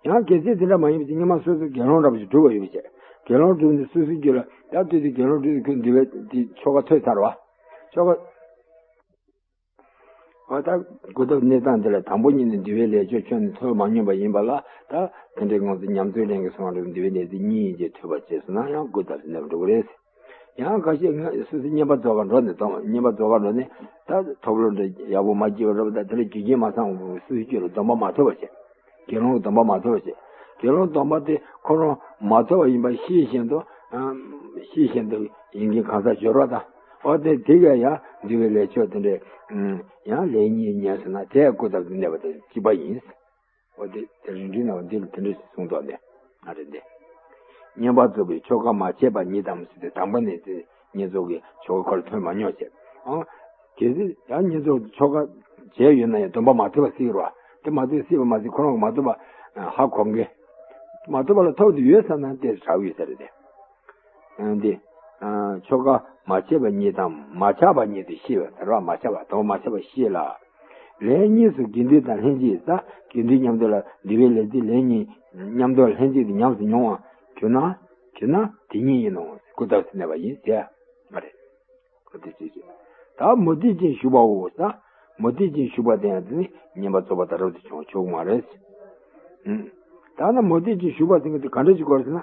ཡང་གལ་སྲིད་དེ་འདྲ་མ་ཡིན་པ་ཅིག་སྔོན་མ་སོ་སོ་དགེ་སློང་འདྲ་པོ་ཞིག་སྒྲུབ་པ་ཡོད་པ་བྱས། དགེ་སློང་སྒྲུབ་ནས་སོ་སོའི་རྒྱུད་ལ་ད་དུས་དེ་དགེ་སློང་སྒྲུབ་ནས་ཁོས་འདུལ་བའི་དེ་ཆོ་ག་ཐོས་ཚར་བ། ཆོ་ག་འོ་ད་སྐུ་ཐབས་གནས་སྟངས་འདི་ལ་དང་པོ་ཉིད་ནས་འདུལ་བའི་ལས་ཆོས་ཁྱོན་ནས་ཐོས་མ་མྱོང་པ་ཡིན་པ་ལ། ད་དེ་འདྲའི་ངང་ཚུལ་ཉམས་ཚོད་ལེན་གྱི་སོང་རེད། འདུལ་བའི་ལས་ཚིག་གཉིས་ཡན་ཆད་ཐོས་པ་བྱས་སོང་ན་ཡང་སྐུ་ཐབས་སུ་གནས་པ་འགྲོ་གི་རེད། ཡང་ཁ་ཤས་ང་སོ་སོ་བསྙེན་པར་རྫོགས་ག་འགྲོ་ནས་གཏོང་། བསྙེན་པར་རྫོགས་ག་འགྲོ་ནས་ད་ཐོབ་བློ་འདྲ་ཡག་པོ་མ་སྐྱེས་པ་འདྲ་པོ་ད་དེ་ལ་རྒྱུ་རྐྱེན་མ་ཚང་བ་སོ་སོའི་རྒྱུད་ལ་སྡོམ་པ་མ་ཐོབ་པ་བྱས། དགེ་སློང་གི་སྡོམ་པ་མ་ཐོབ་པ་བྱས། དགེ་སློང་སྡོམ་པ་དེ་ཁོ་རང་མ་ཐོབ་པ་ཡིན་པ་ཤེས་བཞིན་དུ། ཨ་ཤེས་བཞིན་དུ་ཡིན་གྱི་གང་ཟག་སྦྱོར་བ་དང་། འོ་དེ་དེ་ག་ཡང་འདུལ་བའི་ལས་ཆོས་དེ་འདྲའི་ཡང་ལན་གཉིས་ཉན་སོང་ན་དེ་སྐུ་ཐབས་སུ་གནས་པ་དང་གཅིག་པ་ཡིན། འོ་དེ་དེ་རིང་འདྲི་ན་འདི་ལ་དེ་འདྲ་ཞིག་གསུངས་ཐོག་ནས་ཨ་རེད་དེ། བསྙེན་པར་རྫོགས་པའི་ཆོ་ག་མ་བྱས་པ་ཉིད་དམ་ཟེར་ཏེ་དང་པོ་ནས་དེ་བསྙེན་རྫོགས་ཀྱི་ཆོ་ག་ཁོ་ལ་ཐོས་མ་མྱོང་བྱས། ཨང་། གལ་སྲིད་ཡང་བསྙེན་རྫོགས་ཆོ་ག་བྱས་ཡོད་ན་ཡང་སྡོམ་པ་མ་ཐོབ་པ་སྲིད་རོ། དེ་མ་ཐོབ་སྲིད་པ་མ་ཟད་ཁོ་རང་གིས་མ་ཐོབ་པ་ཧ་གོ་མཁན། མ་ཐོབ་པ་ལ་ཐོབ་དུ་ཡོད་བསམ་ན་དེ་དྲག་ཡོད་ས་རེད་དེ། འདི། ཆོ་ག་མ་བྱས་པ་ཉིད་དང་མ་ཆགས་པ་ཉིད་དུ་ཤེས་པ་ཟེར་བ་མ་ཆགས་པ་དང་མ་ཆགས་པ་ཤེས་ལ། ལན་གཉིས་སུ་དགེ་འདུན་དང་ལྷན་ཅིག་ས་དགེ་འདུན་མཉམ་དུ་ལ་འདི་བའི་ལས་ཚིག་ལན་གཉིས་མཉམ་དུ་ལྷན་ཅིག་ཏུ་ཉམས་སུ་མྱོང་བ་གྱུར་ན་གྱུར་ན་དེ་ཉིད་ཡིན་ནོ། སྐུ་ཐབས་སུ་གནས་པ་ཡིན་ཟེར་བ་རེད། ཁོ་དེ་ཅི་ཞིག་ད་མུ་སྟེགས་ཅན་ཞུགས་པའོ་ས། མུ་སྟེགས་ཅན་ཞུགས་པ་དེ་ཡང་དེ་ནི་བསྙེན་པར་རྫོགས་པ་དང་རབ་ཏུ་བྱུང་བ་ཆོག་གི་མ་རེད། ཨུམ། ད་ནི་མུ་སྟེགས་ཅན་ཞུགས་པ་ཟེར་མཁན་དེ་ག་འདྲ་ཞིག་གོ་རེད་ཟེར་ན།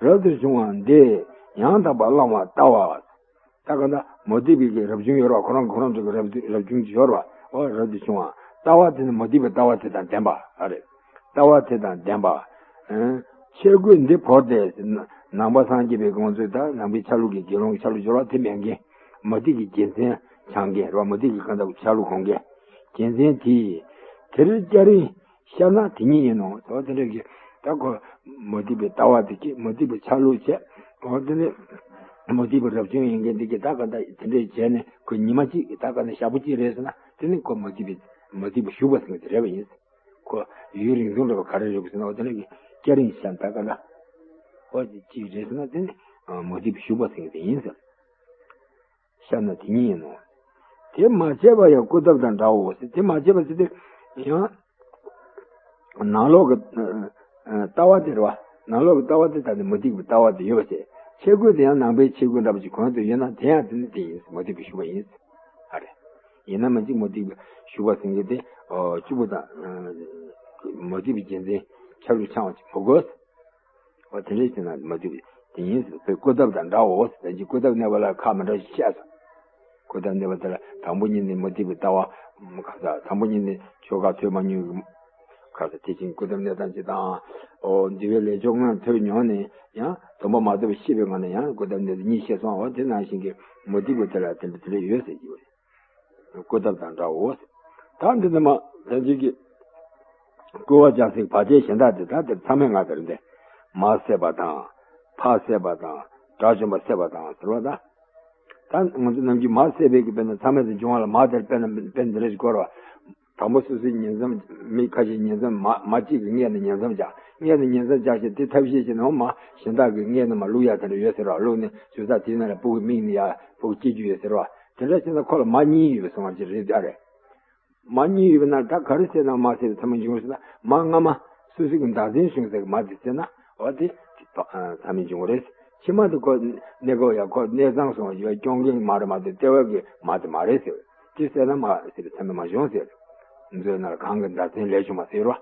རབ་ཏུ་བྱུང་བ་འདི་ཡང་དག་པར་བླང་བར་ལྟ་བ། ད་ག་ད་མུ་སྟེགས་པའི་གི་རབ་བྱུང་ཡོད་རེད་བ། ཁོ་རང་ཁོ་རང་ཚོ་གི་རབ་རབ་བྱུང་ཅིག་ཡོད་རེད་བ། འོ་རབ་ཏུ་བྱུང་བ། ལྟ་བ་དེ་ནི་མུ་སྟེགས་པའི་ལྟ་བ་དེ་དང་ལྡན་པ་ཨ་རེད། ལྟ་བ་དེ་དང་ལྡན་པ། ཨང་། ཆས་གོས་འདི་བོར་ཏེ། ནང་པ་སངས་རྒྱས་པའི་དགོངས་ཚུལ་དང་ནང་པའི་ཆ་ལུགས་ཀྱི་དགེ་སློང་གི་ཆ་ལུགས་སྦྱོར་བ་དེ་མེད་མཁན། མུ་སྟེགས་ཀྱི་རྒྱལ་མཚན་འཆང་མཁན་རེད་བ། མུ་སྟེགས་ཀྱི་གང་ལྟ་བུ་ཆ་ལུགས་གོན་མཁན། རྒྱལ་མཚན་དེས། དེར་སྐྱ་རེངས་ཤར་ན་དེ་ཉིད་ཡིན་ནོ། འོ་དེ་འདྲ་གི་ད་ཁོ་མུ་སྟེགས་པའི་ལྟ་བ་དེ་གི་མུ་སྟེགས་པའི་ཆ་ལུགས་བྱས། འོ་དེ་ནི་མུ་སྟེགས་པའི་རབ་བྱུང་ཡིན་མཁན་དེ་གི་ད་ག་ད་དེ་འདྲ་བྱས་ནས་ཁོ་ཉི་མ་གཅིག་ད་ག་ནས་ཞག་པོ་གཅིག་རེད་ཟེར་ན་དེ་ནི་ཁོ་མུ་སྟེགས་པའི་མུ་སྟེགས་པའི་ཞུགས་པ་ཟེར་མཁན་དེ་རེད་པ་ཡིན། ཁོ་ཡུན་རིང་ཐུང་འདྲ་བ་ག་རེ་རེད་ཟེར་ན། འོ་དེ་ནི་སྐྱ་རེངས་ཤར་ད་ག་ན། འོ་དེ་གཅིག་རེད་ཟེར་ན་དེ་ནི་མུ་སྟེགས་པའི་ཞུགས་པ་ཟེར་མཁན་དེ་ཡིན་ཟེར། ཤར་ན་དེ་ཉིད་ཡིན་ནོ། དེ་མ་བྱས་པ་ཡང་སྐུ་ཐབས་དང་འདྲའོ་ཟེར། དེ་མ་བྱས་པ་ཟེར་དུས་ཡང་། ནང་ལོགས་ཀྱི་ལྟ་བ་དེ་རེད་བ། ནང་ལོགས་ཀྱི་ལྟ་བ་དེ་ད་ནི་མུ་སྟེགས་པའི་ལྟ་བ་དེ་ཡོད་པ་བྱས། ཆས་གོས་དེ་ཡང་ནང་པའི་ཆས་གོས་འདྲ་པོ་ཅིག་གོན་དུ་ཡོད་ན་དེ་ཡང་དེ་ནི་དེ་ཡིན། མུ་སྟེགས་པའི་ཞུགས་པ་ཡིན། ཨ་རེད། ཡིན་ན་མ་གཅིག་མུ་སྟེགས་པའི་ཞུགས་པ་ཟེར་མཁན་དེ་གཅིག་པུ་དང་། མུ་སྟེགས་པའི་རྒྱལ་མཚན་ཆ་ལུགས་འཆང་བ་ཅིག་མི་དགོས། འོ་དེ་འདྲ་བྱས་ན་མུ་སྟེགས་པའི་དེ་ཡིན་ཟེར། བའི་སྐུ་ཐབས་དང་འདྲའོ་ཟེར། ད་ཅི་སྐུ་ཐབས་གནས་པ་ལ་ཁ་མི་འདྲ་ཞིག་བཤད་སོང་། སྐུ་ཐབས་གནས་པ་དེ་ལ་དང་པོ་ཉིད་ནས་མུ་སྟེགས་པའི་ལྟ་བ་ཁ་ས། དང་པོ་ཉིད་ནས་ཆོ་ག་ཐོས་མ་མྱོང་གི་ཁ་ས། དེ་བཞིན་སྐུ་ཐབས་གནས་སྟངས་ཅིག་དང་། འོ་འདི་བའི་ལས་ཆོག་སྔོན་ཐོས་མྱོང་ནས་ཡང་སྡོམ་པ་མ་ཐོབ་པ་ཤེས་པའི་ངང་ནས་ཡང་སྐུ་ཐབས་གནས་ཚུལ་གཉིས་ཤེས་སོང་། འོ་དེ་ནང་བཞིན་གྱི་མུ་སྟེགས་པ་དེ་ལ་དེ་འདྲ་དེ་འདྲ་ཡོད་ཟེར་གྱི་ཡོད། སྐུ་ཐབས་དང་འདྲའོ། ད་འདི་ནི་མ་ལྷན་ཅིག་གི་བསྐུལ་བ་རྒྱལ་སྲས་བར་ཆད་གཞན་དག་དེ་ད་དེར་མཚམས་མེད་ལྔ་དེར་འདི། མ་བསད་པ་དང་། ཕ་བསད་པ་དང་། དགྲ་བཅོམ་པ་བསད་པ་དང་ཟེར་བ་ད། ད་ང་ཚོ་ནམ་རྒྱུན་མ་བསད་པའི་གི་དཔེར་ན་མཚམས་མེད་དུ་འབྱུང་བ་ལ་མ་དེར་དཔེར་ན་དཔེར་འདི་འདྲ་ཞིག་བཀོད་པ། དང་པོ་སོ་སོའི་ཉེ་འཚམས་མི་ཁ་ཤས་ཉེ་འཚམས་མ་མ་གཅིག་གི་མངལ་ནས་ཉེ་འཚམས་བཅག་མངལ་ནས་ཉེ་འཚམས་བཅག་བྱས་དེ་ཐབས་ཤེས་བྱས་ནས་འོ་མ་གཞན་དག་གི་མངལ་ནས་མ་བླུག་ཡ་དེ་འདྲ་ཡོད་ཟེར་བ། བླུགས་ནས་ཇི་ལྟར་དེའི་ནང་ལ་ཕྲུ་གུ་མིག་ནས་ཡ་ཕྲུ་གུ་སྐྱེ་རྒྱུ་ཡོད་ཟེར་བ། དེ་འདྲ་བྱས་ན་ཁོ་ལ་མ་གཉིས་ཡོད་པའི་སོང་བ་ཅིག་རེད་ཨ་རེད། མ་གཉིས་ཡོད་པ་ན་ད་ག་རེ་བྱས་ན་མ་བསད་པའི་མཚམས་མེད་འབྱུང་ཟེར་ན། མ་སྔ་མ་སོ་སོ་གི་བདག་འཛིན་བྱུང་ཟེར་གི་མ་དེ་བསད་ན་འོ་དེ་མཚམས་མེད་འབྱུང་གི་རེད། ཕྱི་མ་དེ་ཁོ་གནས་སྐབས་ཡ་ཁོ་གནས་ཚང་སོང་བ་ཡོད་སྐྱོང་མཁན་མ་རེད་མ་གཏོགས་ལྟེ་བ་གི་མ་དེ་མ་རེད་ཟེར། དེ་བསད་ན་མ་བསད་པའི་མཚམས་མེད་མ་བྱུང་ཟེར། མཛོད་ནང་གང་གི་བདག་འཛིན་ལས་བྱུང་བ་ཟེར་བ།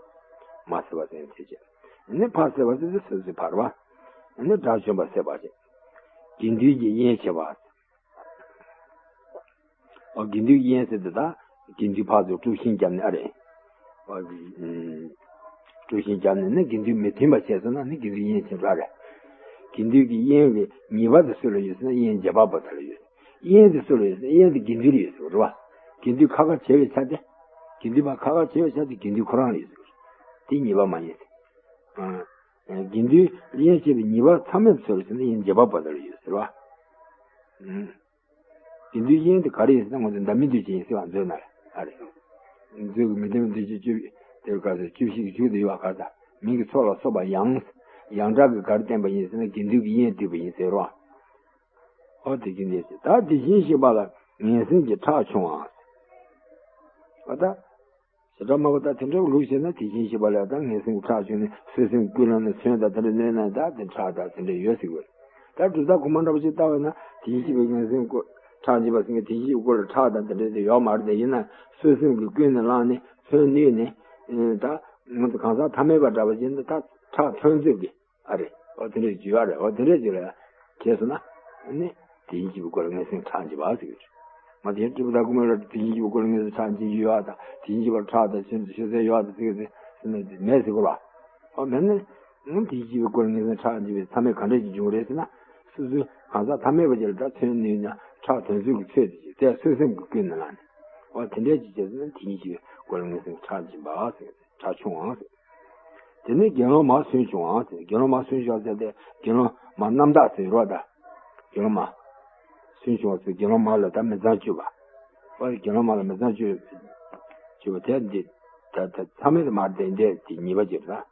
མ་བསད་པ་ཟེར་ཚེ་བྱེད། ནི་ཕ་བསད་པ་ཟེར་ཚེ་སོ་སོའི་ཕ་རེད་བ། ནི་དགྲ་བཅོམ་པ་བསད་པ་བྱེད། དགེ་འདུན་གྱི་དབྱེན་བྱེད་པ། ཨོ་དགེ་འདུན་དབྱེན་ཟེར་དེ་དག་དགེ་འདུན་ཕར་ཚུར་དཀྲུག་ཤིང་བརྒྱབ་ནས་ཨ་རེད། ཨོ་དཀྲུག་ཤིང་བརྒྱབ་ནས་ནི་དགེ་འདུན་མི་མཐུན་པ་བྱས་སོང་ན་ནི་དགེ་འདུན་དབྱེན་བྱེད་པ་རེད། དགེ་འདུན་གྱི་དབྱེན་གྱི་ཉེས་པ་དེ་སུ་ལ་ཡོད་ཟེར་ན་དབྱེན་རྒྱ་བབ་པ་དེ་ལ་ཡོད། དབྱེན་དེ་སུ་ལ་ཡོད་ཟེར་ན་དབྱེན་དེ་དགེ་འདུན་ལ་ཡོད་ཟེར་བ་རེད་བ། དགེ་འདུན་ཁ་ཁ་བྱེད་པའི་ཆ་དེ། དགེ་འདུན་པ་ཁ་ཁ་བྱེད་པའི་ཆ་དེ་དགེ་འདུན་ཁོ་རང་ལ་ཡོད་ཟེར་བ་རེད། དེ་ཉེས་པ་མ་ཡིན་ཟེར། ཨ། དགེ་འདུན་དབྱེན་བྱེད་པའི་ཉེས་པ་མཚམས་མེད་སུ་ལ་ཡོད་ཟེར་ན་དབྱེན་རྒྱ་བབ་པ་དེ་ལ་ཡོད་ཟེར་བ། ཨུམ། དགེ་འདུན་དབྱེན་དེ་ག་རེ་ཡིན་ཟེར་ན་ང་ཚོ་འདབ་མའི་འདུ་བྱེད་ཡིན་ཟེར་བ་མཛོད་ནང་ལ་ཨ་རེད། མཛོད་ཀྱི་མི་ལྡན་པའི་འདུ་བྱེད་བཅུ་དེ་ག་ཟེར་བཅུ་བཞི་གི་མཇུག་ཏུ་ཡོད་པ་ག་ཟེར་མིང་གི་ཚོགས་ལ་སོགས་པ་ཡང་། ཡང་དག་གི་ག་རེ་བསྟན་པ་ཡིན་ཟེར་ན་དགེ་འདུན་གྱི་དབྱེན་བསྡུས་པ་ཡིན་ཟེར་རོ། ཨོ་དེ་བཞིན་གཤེགས་པ་ལ་ངན་སེམས་ཀྱི་ཁྲག་ཕྱུང་བ། ཨ་ད། བྱེ་བྲག་སྨྲ་བ་དང་དེ་འདྲའི་ལུགས་བྱས་ན་དེ་བཞིན་གཤེགས་པ་ལ་ད་ངན་སེམས་ཁྲག་ཕྱུང་ནས་གསོད་སེམས་ཀུན་བསླངས་ནས་མཚོན་དང་དེ་འདྲ་གནོན་ན་ད་དེ་ཁྲག་དང་དེ་འདྲ་ཡོད་ཟེར་དགོས། ད་གྲུབ་མཐའ་གོང་མ་འདྲ་པོ་ཞིག་བལྟ་བས་ན་དེ་བཞིན་གཤེགས་པའི་ངན་སེམས་ཁྲག་འཇིབ་པ་ཟེར་མཁན་དེ་བཞིན་གཤེགས་པའི་སྐུ་ལ་ཁྲག་དང་དེ་འདྲ་དེ་ཡོད་མ་རེད། དེ་ཡིན་ན་གསོད་སེམས་ཀྱིས་ཀུན་ནས་བསླངས་ནས་མཚོན་བསྣུན་ནས་ད་ང་ཚོ་གང་ཟག་ཐ་མལ་པ་འདྲ་པོ་ཞིག་ན་ད་ཁྲག་ཐོན་ཚོད་ཀྱི། ཨ་རེ། ཨོ་དེ་འདྲས་བརྗོད་ཨ་རེ། ཨོ་དེ་འདྲས་བརྗོད་ལ་བྱས་སོང་ན། ནི་དེ་བཞིན་གཤེགས་པའི་སྐུ་ལ་ངན་སེམས་ཁྲག་འཇིབ་པ་ཟེར་གྱི་རེད། མ་དེ་སྤྲུལ་པ་དང་སྐུ་མ་ལ་དེ་བཞིན་གཤེགས་པའི་སྐུ་ལ་ངན་སེམས་ཁྲག་འཇིབ་ཡོད་ཨ་དང་དེ་བཞིན་གཤེགས་པ་ཁྲག་དང་ཆུ་ཆུ་སེར་ཡོད་ཨ་དང་ཟེར་གྱི་རེད་ཟེར་ན་མེད་ཟེར་གྱི་རེད། ཨོ་མེད་ན། ནི་དེ་བཞིན་གཤེགས་པའི་སྐུ་ལ་ངན་སེམས་ཁྲག་འཇིབ་པའི་མཚམས་མེད་ག་འདྲས་ཀྱི་འབྱུང་རེད་ཟེར་ན། སོ་སོའི་གང་ཟག་ཐ་མལ་པ་ཅིག་ལ་ད་མཚོན་བསྣུན་ན་ཁྲག་ཐོན་ཚོད་ཀྱི་ཚོད་དེ་ཅིག་དེ་གསོད་སེམས་ཀྱིས་ཀུན་ནས་བསླངས་ནས། ཨོ་དེ་འདྲས་ཅིག་བྱས་ཟེར་ན་དེ་བཞིན་གཤེགས་པའི་སྐུ་ལ་ངན་སེམས་ཁྲག་འཇིབ་པ་ཟེར་གྱི་རེད། ཁྲག་ཕྱུང་བ་ཟེར། དེ་ནས་དགེ་སློང་མ་སུན་ཕྱུང་བ་ཟེར། དགེ་སློང་མ་སུན་ཕྱུང་བ་ཟེར་ཏེ་དགེ་སློང་མ་རྣམ་དག་ཟེར་རོ་ད། དགེ་སློང་མ་སུན་ཕྱུང་བ་ཟེར་དགེ་སློང་མ་ལ་ད་མི་ཚངས་སྤྱོད་པ། ཨོ་དགེ་སློང་མ་ལ་མི་ཚངས་སྤྱོད་སྤྱོད་པ་དེ་འདི། ད་ད་མཚམས་མེད་དུ་མར་དེ་འདས་དེ་ཉེས་པ་ཅིག་རེད་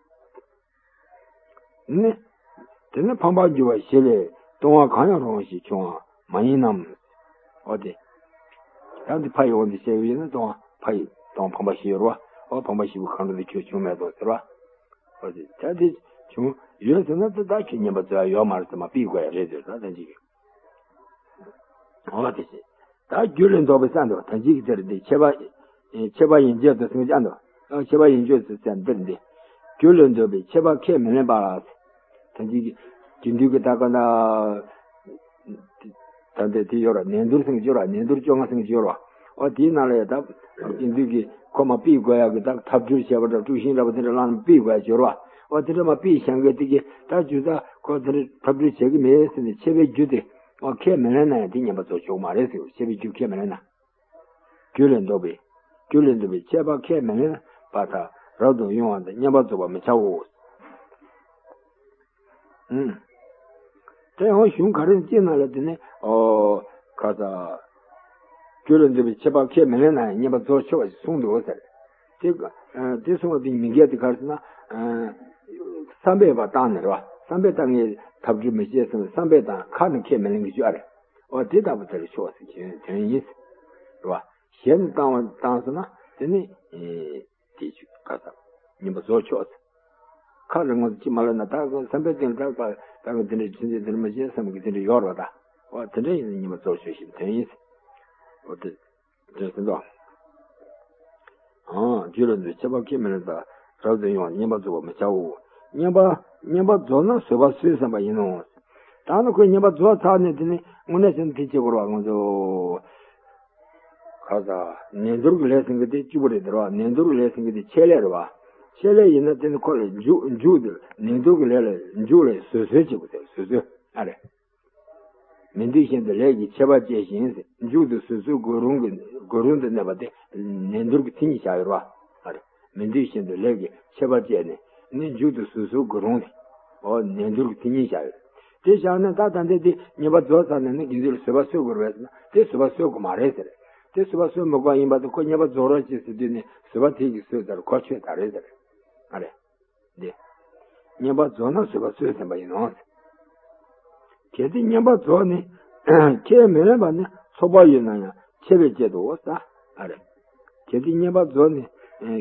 ད། ནི། དེ་ནི་ཕམ་པར་འགྱུར་བ་བཞི་ལས་ལྟུང་བ་གང་ཡང་རུང་བ་ཞིག་བྱུང་བ་མ་ཡིན་ནམ། འོ་དེ། ད་འདི་ཕ་ཡི་འོ་འདི་བཤད་ཡོད་ན་ལྟུང་བ་ཕ་ཡི་ལྟུང་བ་ཕམ་པ་བཞི་ཡོད་རེད་བ། འོ་ཕམ་པ་བཞི་པོ་གང་འགྲོ་དེ་ཁྱོད་བྱུང་མེད་དོ་ཟེར་བ། འོ་དེ་ད་དེ་བྱུང་ཡོད་ཟེར་ན་ད་ད་ཁྱོད་ཉན་པ་ཚོ་ཡ་ཡོད་མ་རེད་ཟེར་མ་ཕུད་དགོས་ཡ་རེད་ཟེར་ད་ད་ཅིག་འོ་དེ་བཞིན། ད་རྒྱུ་ལས་ལྡོག་པའི་ས་འདུག་ད་ཅིག་དེར་འདི་ཁྱད་པར། ཁྱད་པར་ཡན་ཆད་དུ་སེམས་ཅན་དུ། ཁྱད་པར་ཡན་ཆད་དུ་ཚེ་འདིར་འདི། རྒྱུ་ལས་ལྡོག་པའི་ཁྱད་པར་ཁས་མི་ལེན་པ་ལ། ད་ཅིག་རྒྱུ་འདུས་ཀྱི་ད་ག་ན། ད་འདི་དེ་ཡོད་ར་ནན་ཏུར་སེམས་ཀྱི་ཡོད་ར་ནན་ཏུར་བཅོ་ལྔ་སེམས་ཀྱི་ཡོད་ར། འོ་དེའི་ནང་ལ་ཡ་ད། རྒྱུ་འདུས་ཀྱི་ཁོ་མ་ཕུད་དགོས་ཡ་གི་ད་ཐབས་སྒྲུབ་བྱས་པ་འདྲ་དཀྲུག་ཤིང་འདྲ་པོ་དེ་འདྲ་བླངས་ཕུད་དགོས་ཡ་ཡོད་ར། འོ་དེ་འདྲ་མ་ཕུད་བཞག་མཁན་དེ་གི་ད་རྒྱུ་ད་ཁོ་དེ་འདྲ་ཐབས་སྒྲུབ་བྱེད་ཀྱི་མེད་ཟེར་ནས་ཁྱད་པར་རྒྱུ་དེ། འོ་ཁས་མི་ལེན་ན་ཡང་དེ་ཉན་པ་ཚོ་ཆོག་མ་རེད་ཟེར་ཁྱད་པར་རྒྱུ་ཁས་མི་ལེན་ན། རྒྱུ་ལས་ལྡོག་པའི། རྒྱུ་ལས་ལྡོག་པའི་ཁྱད་པར་ཁས་མི་ལེན་པར་ཐལ། རབ་ཏུ་དབྱུང་བ་དང་བསྙེན་པར་རྫོགས་པར་མི་བྱའོ། ཨུམ། དེ་ཡང་གཞུང་ག་རེ་ཅི་ན་ལ་དེ་ནི་ཨོ། ཁ་ས། རྒྱུ་ལས་ལྡོག་པའི་ཁྱད་པར་ཁས་མི་ལེན་ན་ཡང་བསྙེན་པར་རྫོགས་ཆོག་པ་ཞིག་གསུངས་འདུག་ཟེར། དེ་དེ་གསུངས་པ་དེ་མི་འགལ་དེ་ག་རེ་ཟེར་ན། བསམ་པས་པ་བཏང་ནས་རེད་བ། བསམ་པས་བཏང་ངས་ཐབས་སྒྲུབ་མི་བྱེད་བསམ་བསམ་པས་བཏང་ཁ་ནས་ཁས་མི་ལེན་གི་ཞུ་ཨ་རེད། འོ་དེ་ལྟ་བུ་དེར་ཆོག་ཟེར་གྱི་དོན་ཡིན། རེད་བ། ཞེ་ནས་བཏང་བ་བཏང་སོང་ན་དེ་ནི། དེ་ཆུ་ཁ་ས། ཉིན་པ་བཟོ་ཆོག་ཟེར། ཁ་རེ་ངོ་ཅི་མ་ལ་ན་ད་བསམ་པའི་སྟེང་ད་པ་ད་གི་དེ་འདྲ་ཆུ་འཛིན་དེ་འདྲ་མ་བྱེད་བསམ་གི་དེ་འདྲ་ཡོད་རེད་ད། འོ་དེ་འདྲ་ཡིན་ན་ཉིན་པ་བཟོ་ཆོག་ཞིག་དོན་ཡིན། འོ་དེ། དེ་ཟིན་ཏོ། ཨང་། རྒྱུ་ལ་འདུ་ཁྱད་པར་ཁས་མི་ལེན་པ། རབ་ཏུ་དབྱུང་བ་བསྙེན་པར་རྫོགས་པར་མི་བྱའོ། བསྙེན་པ། བསྙེན་པར་རྫོགས་ན་བཟོད་པ་སོས་ཟིན་པ་ཡིན་ནོ། ད་ནི་ཁོས་བསྙེན་པར་རྫོགས་ཚར་ནས་དེ་ནི་དངོས་གནས་བྱས་ན་དེ་བྱེད་དགོས་རེད་བ་ང་ཚོ། ཁ་ས། ནན་ཏུར་གྱི་ལས་ཟིན་གྱི་དེ་བཅུ་པོ་རེད་དེ་རེད་བ་ནན་ཏུར་གྱི་ལས་ཟིན་གྱི་དེ་ཆད་ལས་རེད་བ། ཆད་ལས་ཡིན་ན་དེ་ནི་ཁོ་ལ་མཇུག་མཇུག་དེ་ནན་ཏུར་གྱི་ལས་ལ་མཇུག་ལ་བཟོད་གསོལ་བྱེད་དགོས་དེ་བཟོད་གསོལ་ཨ་རེད། མི་འདོད་བཞིན་དུ་ལས་ཀྱི་ཆད་པ་བཅད་ཞིང་། མཇུག་ཏུ་བཟོད་གསོལ་དགོས་རུང་གི་དགོས་རུང་དུ་གནས་པ་སྟེ། ནན་ཏུར་གྱི་མཚན་ཉིད་བཞག་ཡོད་རེད་བ། ཨ་རེ། མི་འདོད་བཞིན་དུ་ལས་ཀྱི་ཆད་པ་བཅད་ནས་ནི་མཇུག་ཏུ་བཟོད་གསོལ་དགོས་རུང་སྟེ། འོ་ནན་ཏུར་གྱི་མཚན་ཉིད་བཞག་ཡོད། དེ་བཞག་ནས་ད་ད་ལྟ་དེ་བསྙེན་པ་རྫོགས་ཚར་ནས་ནི་དགེ་འདུན་ལ་བཟོད་པ་གསོལ་དགོས་རེད་པས་ཟེར་ན་དེ་བཟོད་པ་གསོལ་དགོས་མ་རེད་ཟེར། དེ་བཟོད་པ་གསོལ་མི་དགོས་ཡིན་པ་དེ་ཁོ་བསྙེན་པ་རྫོགས་རོགས་བྱེད་ཟེར་དུས་ནི་བཟོད་པ་དེ་གི་གསོལ་ཚར་ཁོ་ཆོད་ད་རེད་ཟེར། ཨ་རེ། འདི། བསྙེན་པར་རྫོགས་ན་བཟོད་པ་སོས་ཟིན་པ་ཡིན་ནོ། གལ་ཏེ་བསྙེན་པར་རྫོགས་ནས་ཁས་མི་ལེན་པ་ནི་ཚོགས་པ་ཡོད་ན་ཡང་ཆད་པས་བཅད་དོ་ཟེར། ཨ་རེ། གལ་ཏེ་བསྙེན་པར་རྫོགས་ནས་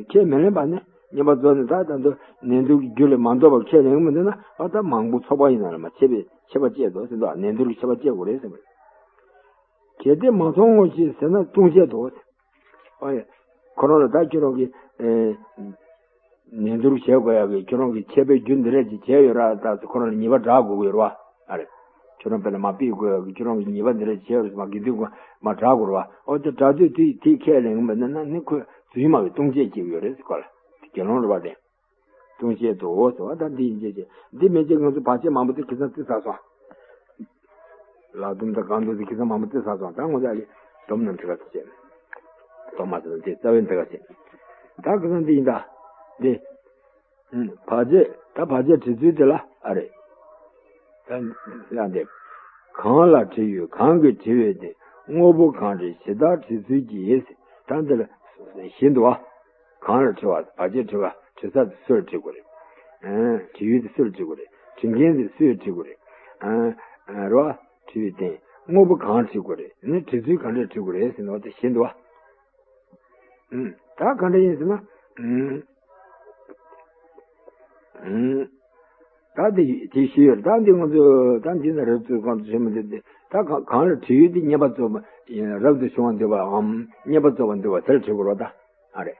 ཁས་མི་ལེན་པ་ནི་བསྙེན་པར་རྫོགས་ནས་ད་ད་དུང་ནན་ཏུར་གྱི་རྒྱུ་ལས་མ་ལྡོག་པར་ཁས་ལེན་གྱི་མི་འདུག་ན་འོ་ད་མང་པོ་ཚོགས་པ་ཡིན་ན་ལ་མ་ཆད་པས་ཆད་པ་བཅད་དོ་ཟེར་འདུག་ནན་ཏུར་གྱི་ཆད་པ་བཅད་དགོས་རེད་ཟེར་བ་རེད། གལ་ཏེ་མ་ཚོགས་ངོ་ཞེས་ཟེར་ན་ལྟུང་བྱེད་དོ། ཨ་ཡ། ཁོ་རང་ལ་ད་ཁྱོད་རང་གིས་ཨེ། ནན་ཏུར་བྱེད་དགོས་ཡག་གི་ཁྱོད་རང་གིས་ཆད་པའི་རྒྱུ་འདི་འདྲ་ཅིག་བྱས་ཡོད་ར་ད་ཁོ་རང་ལ་ཉེས་པ་བསྒྲག་དགོས་ཀྱི་ཡོད་རེད་བ། ཨ་རེ། ཁྱོད་རང་དཔེར་ན་མ་ཕུད་དགོས་ཡག་གི་ཁྱོད་རང་གིས་ཉེས་པ་འདི་འདྲ་བྱས་ཡོད་རེད་མ་གི་འདི་དགོས་མ་བསྒྲག་དགོས་རེད་བ། ཨོ་དེ་བསྒྲག་དུས་དེ་དེ་ཁས་ལེན་གི་མེད་ན་ན་ནི་ཁོས་རྫུན་མ་བའི་ལྟུང་བྱེད་བྱེད་ཀྱི་ཡོད་རེད་ཟེར་ཁོ་ལ། དེ་དགེ་སློང་རེད་བ་དེ། ལྟུང་བྱེད་དོ་ཟེར་བ་ད་འདི་ཡིན་ཅེས་བྱེད་འདི་མེད་ཅེས་ང་ཚོ་བར་ཆད་མང་པོ་དེ་ཁེ་བཟང་རྩི་ཚར་སོང་། ལག་སྡོམ་དང་གང་འདུག་དེ་ཁེ་བཟང་མང་པོ་རྩི་ཚར་སོང་ད་ང་ཚོ་ཨ་ལི་སྡོམ་རྣམས་དེ་ག་ཚོད་བྱེད། སྡོམ་མ་ཚོད་དེ་རྩ་བའི་འདི་ག་བྱེད། ད་ཁེ་བཟང་འདི་ཡིན་ད། འདི། བར་ཆད་ད་བར་ཆད་བྲི་ཚུལ་དེ་ལ་ཨ་རེད། ད་ཡང་འདི། གང་ལ་བྲི་ཡོད་གང་གིས་བྲི་བའི་དེ་དངོས་པོ་གང་བྲི་ཇི་ལྟར་བྲི་ཚུལ་གྱིས་ད་འདི་ལ་བཞིན་དུ་བ། གང་ལ་བྲི་བ་བར་ཆད་བྲི་བ་བྲི་ས་དེ་སུ་ལ་བྲི་དགོས་རེད། ཨ། བྲི་ཡུལ་དེ་སུ་ལ་བྲི་དགོས་རེད་བྲི་མཁན་དེ་སུ་ལ་བྲི་དགོས་རེད། ཨ། རེད་བ། བྲི་བའི་སྟེང་དངོས་པོ་གང་བྲི་དགོས་རེད་ནི་བྲི་ཚུལ་ག་འདྲ་བྲི་དགོས་རེད་ཟེར་ན་བ་དེ་བཞིན་དུ་བ། ཨུམ། ད་ག་འདྲ་ཡིན་ཟེར་ན། ཨུམ། ཨུམ། ད་དེ་དེ་ཤེས་ཡོད་ད་འདི་ང་ཚོ་ད་འདི་ན་རབ་ཏུ་གང་དུ་བྱེད་མི་འདུག་སྟེ་ད་གང་གང་ལ་བྲི་ཡུལ་དེ་བསྙེན་པར་རྫོགས་པ་རབ་ཏུ་བྱུང་བ་འདོད་པའམ་བསྙེན་པར་རྫོགས་པ་འདོད་པ་དེ་ལ་བྲི་དགོས་རེད་ད། ཨ་རེ།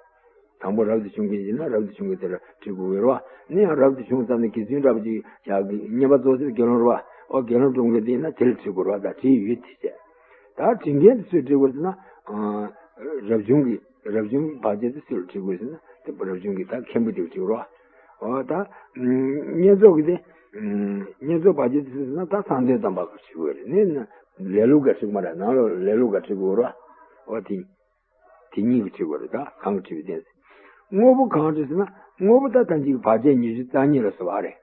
དང་པོ་རབ་ཏུ་བྱུང་མཁན་ཡིན་ན་རབ་ཏུ་བྱུང་མཁན་དེ་ལ་བྲི་དགོས་ཡོད་རེད་བ། ནི་ཡང་རབ་ཏུ་བྱུང་ཙམ་ནས་དགེ་ཚུལ་འདྲ་པོ་ཅིག་ཡག་གི་བསྙེན་པར་རྫོགས་ཚེ་དགེ་སློང་རེད་བ། ཨོ་དགེ་སློང་སྒྲུབ་མཁན་དེ་ཡིན་ན་དེ་ལ་བྲི་དགོས་རེད་བ་ད་བྲི་ཡུལ་དེ་བྱས། ད་བྲི་མཁན་དེ་སུས་བྲི་དགོས་ཟེར་ན། རབ་བྱུང་གི་རབ་བྱུང་གི་བར་ཆད་དེ་སུ་ལ་བྲི་དགོས་ཟེར་ན་དེ་རབ་བྱུང་གི་ད་མཁན་པོ་དེ་ལ་བྲི་དགོས་རེད་བ། ཨོ་ད། བསྙེན་རྫོགས་ཀྱི་དེ། བསྙེན་རྫོགས་བར་ཆད་དེ་སུ་ཟེར་ན་ད་གསང་སྟེ་དམ་པ་ག་བྲི་དགོས་རེད་ནི་ན་ལེ་ལོ་ག་བྲི་དགོས་མ་རེད་ནང་ལོགས་ལེ་ལོ་ག་བྲི་དགོས་རེད་བ། ཨོ་དེ། དེ་གཉིས་ཀྱིས་བྲི་དགོས་རེད་ད་གང་གིས་བྲི་བའི་སྟེང་ཟེར། དངོས་པོ་གང་བྲི་ཟེར་ན་དངོས་པོ་ད་ལྟ་གཅིག་བར་ཆད་ཉི་ཤུ་རྩ་གཉིས་ལ་སོགས་པ་རེད།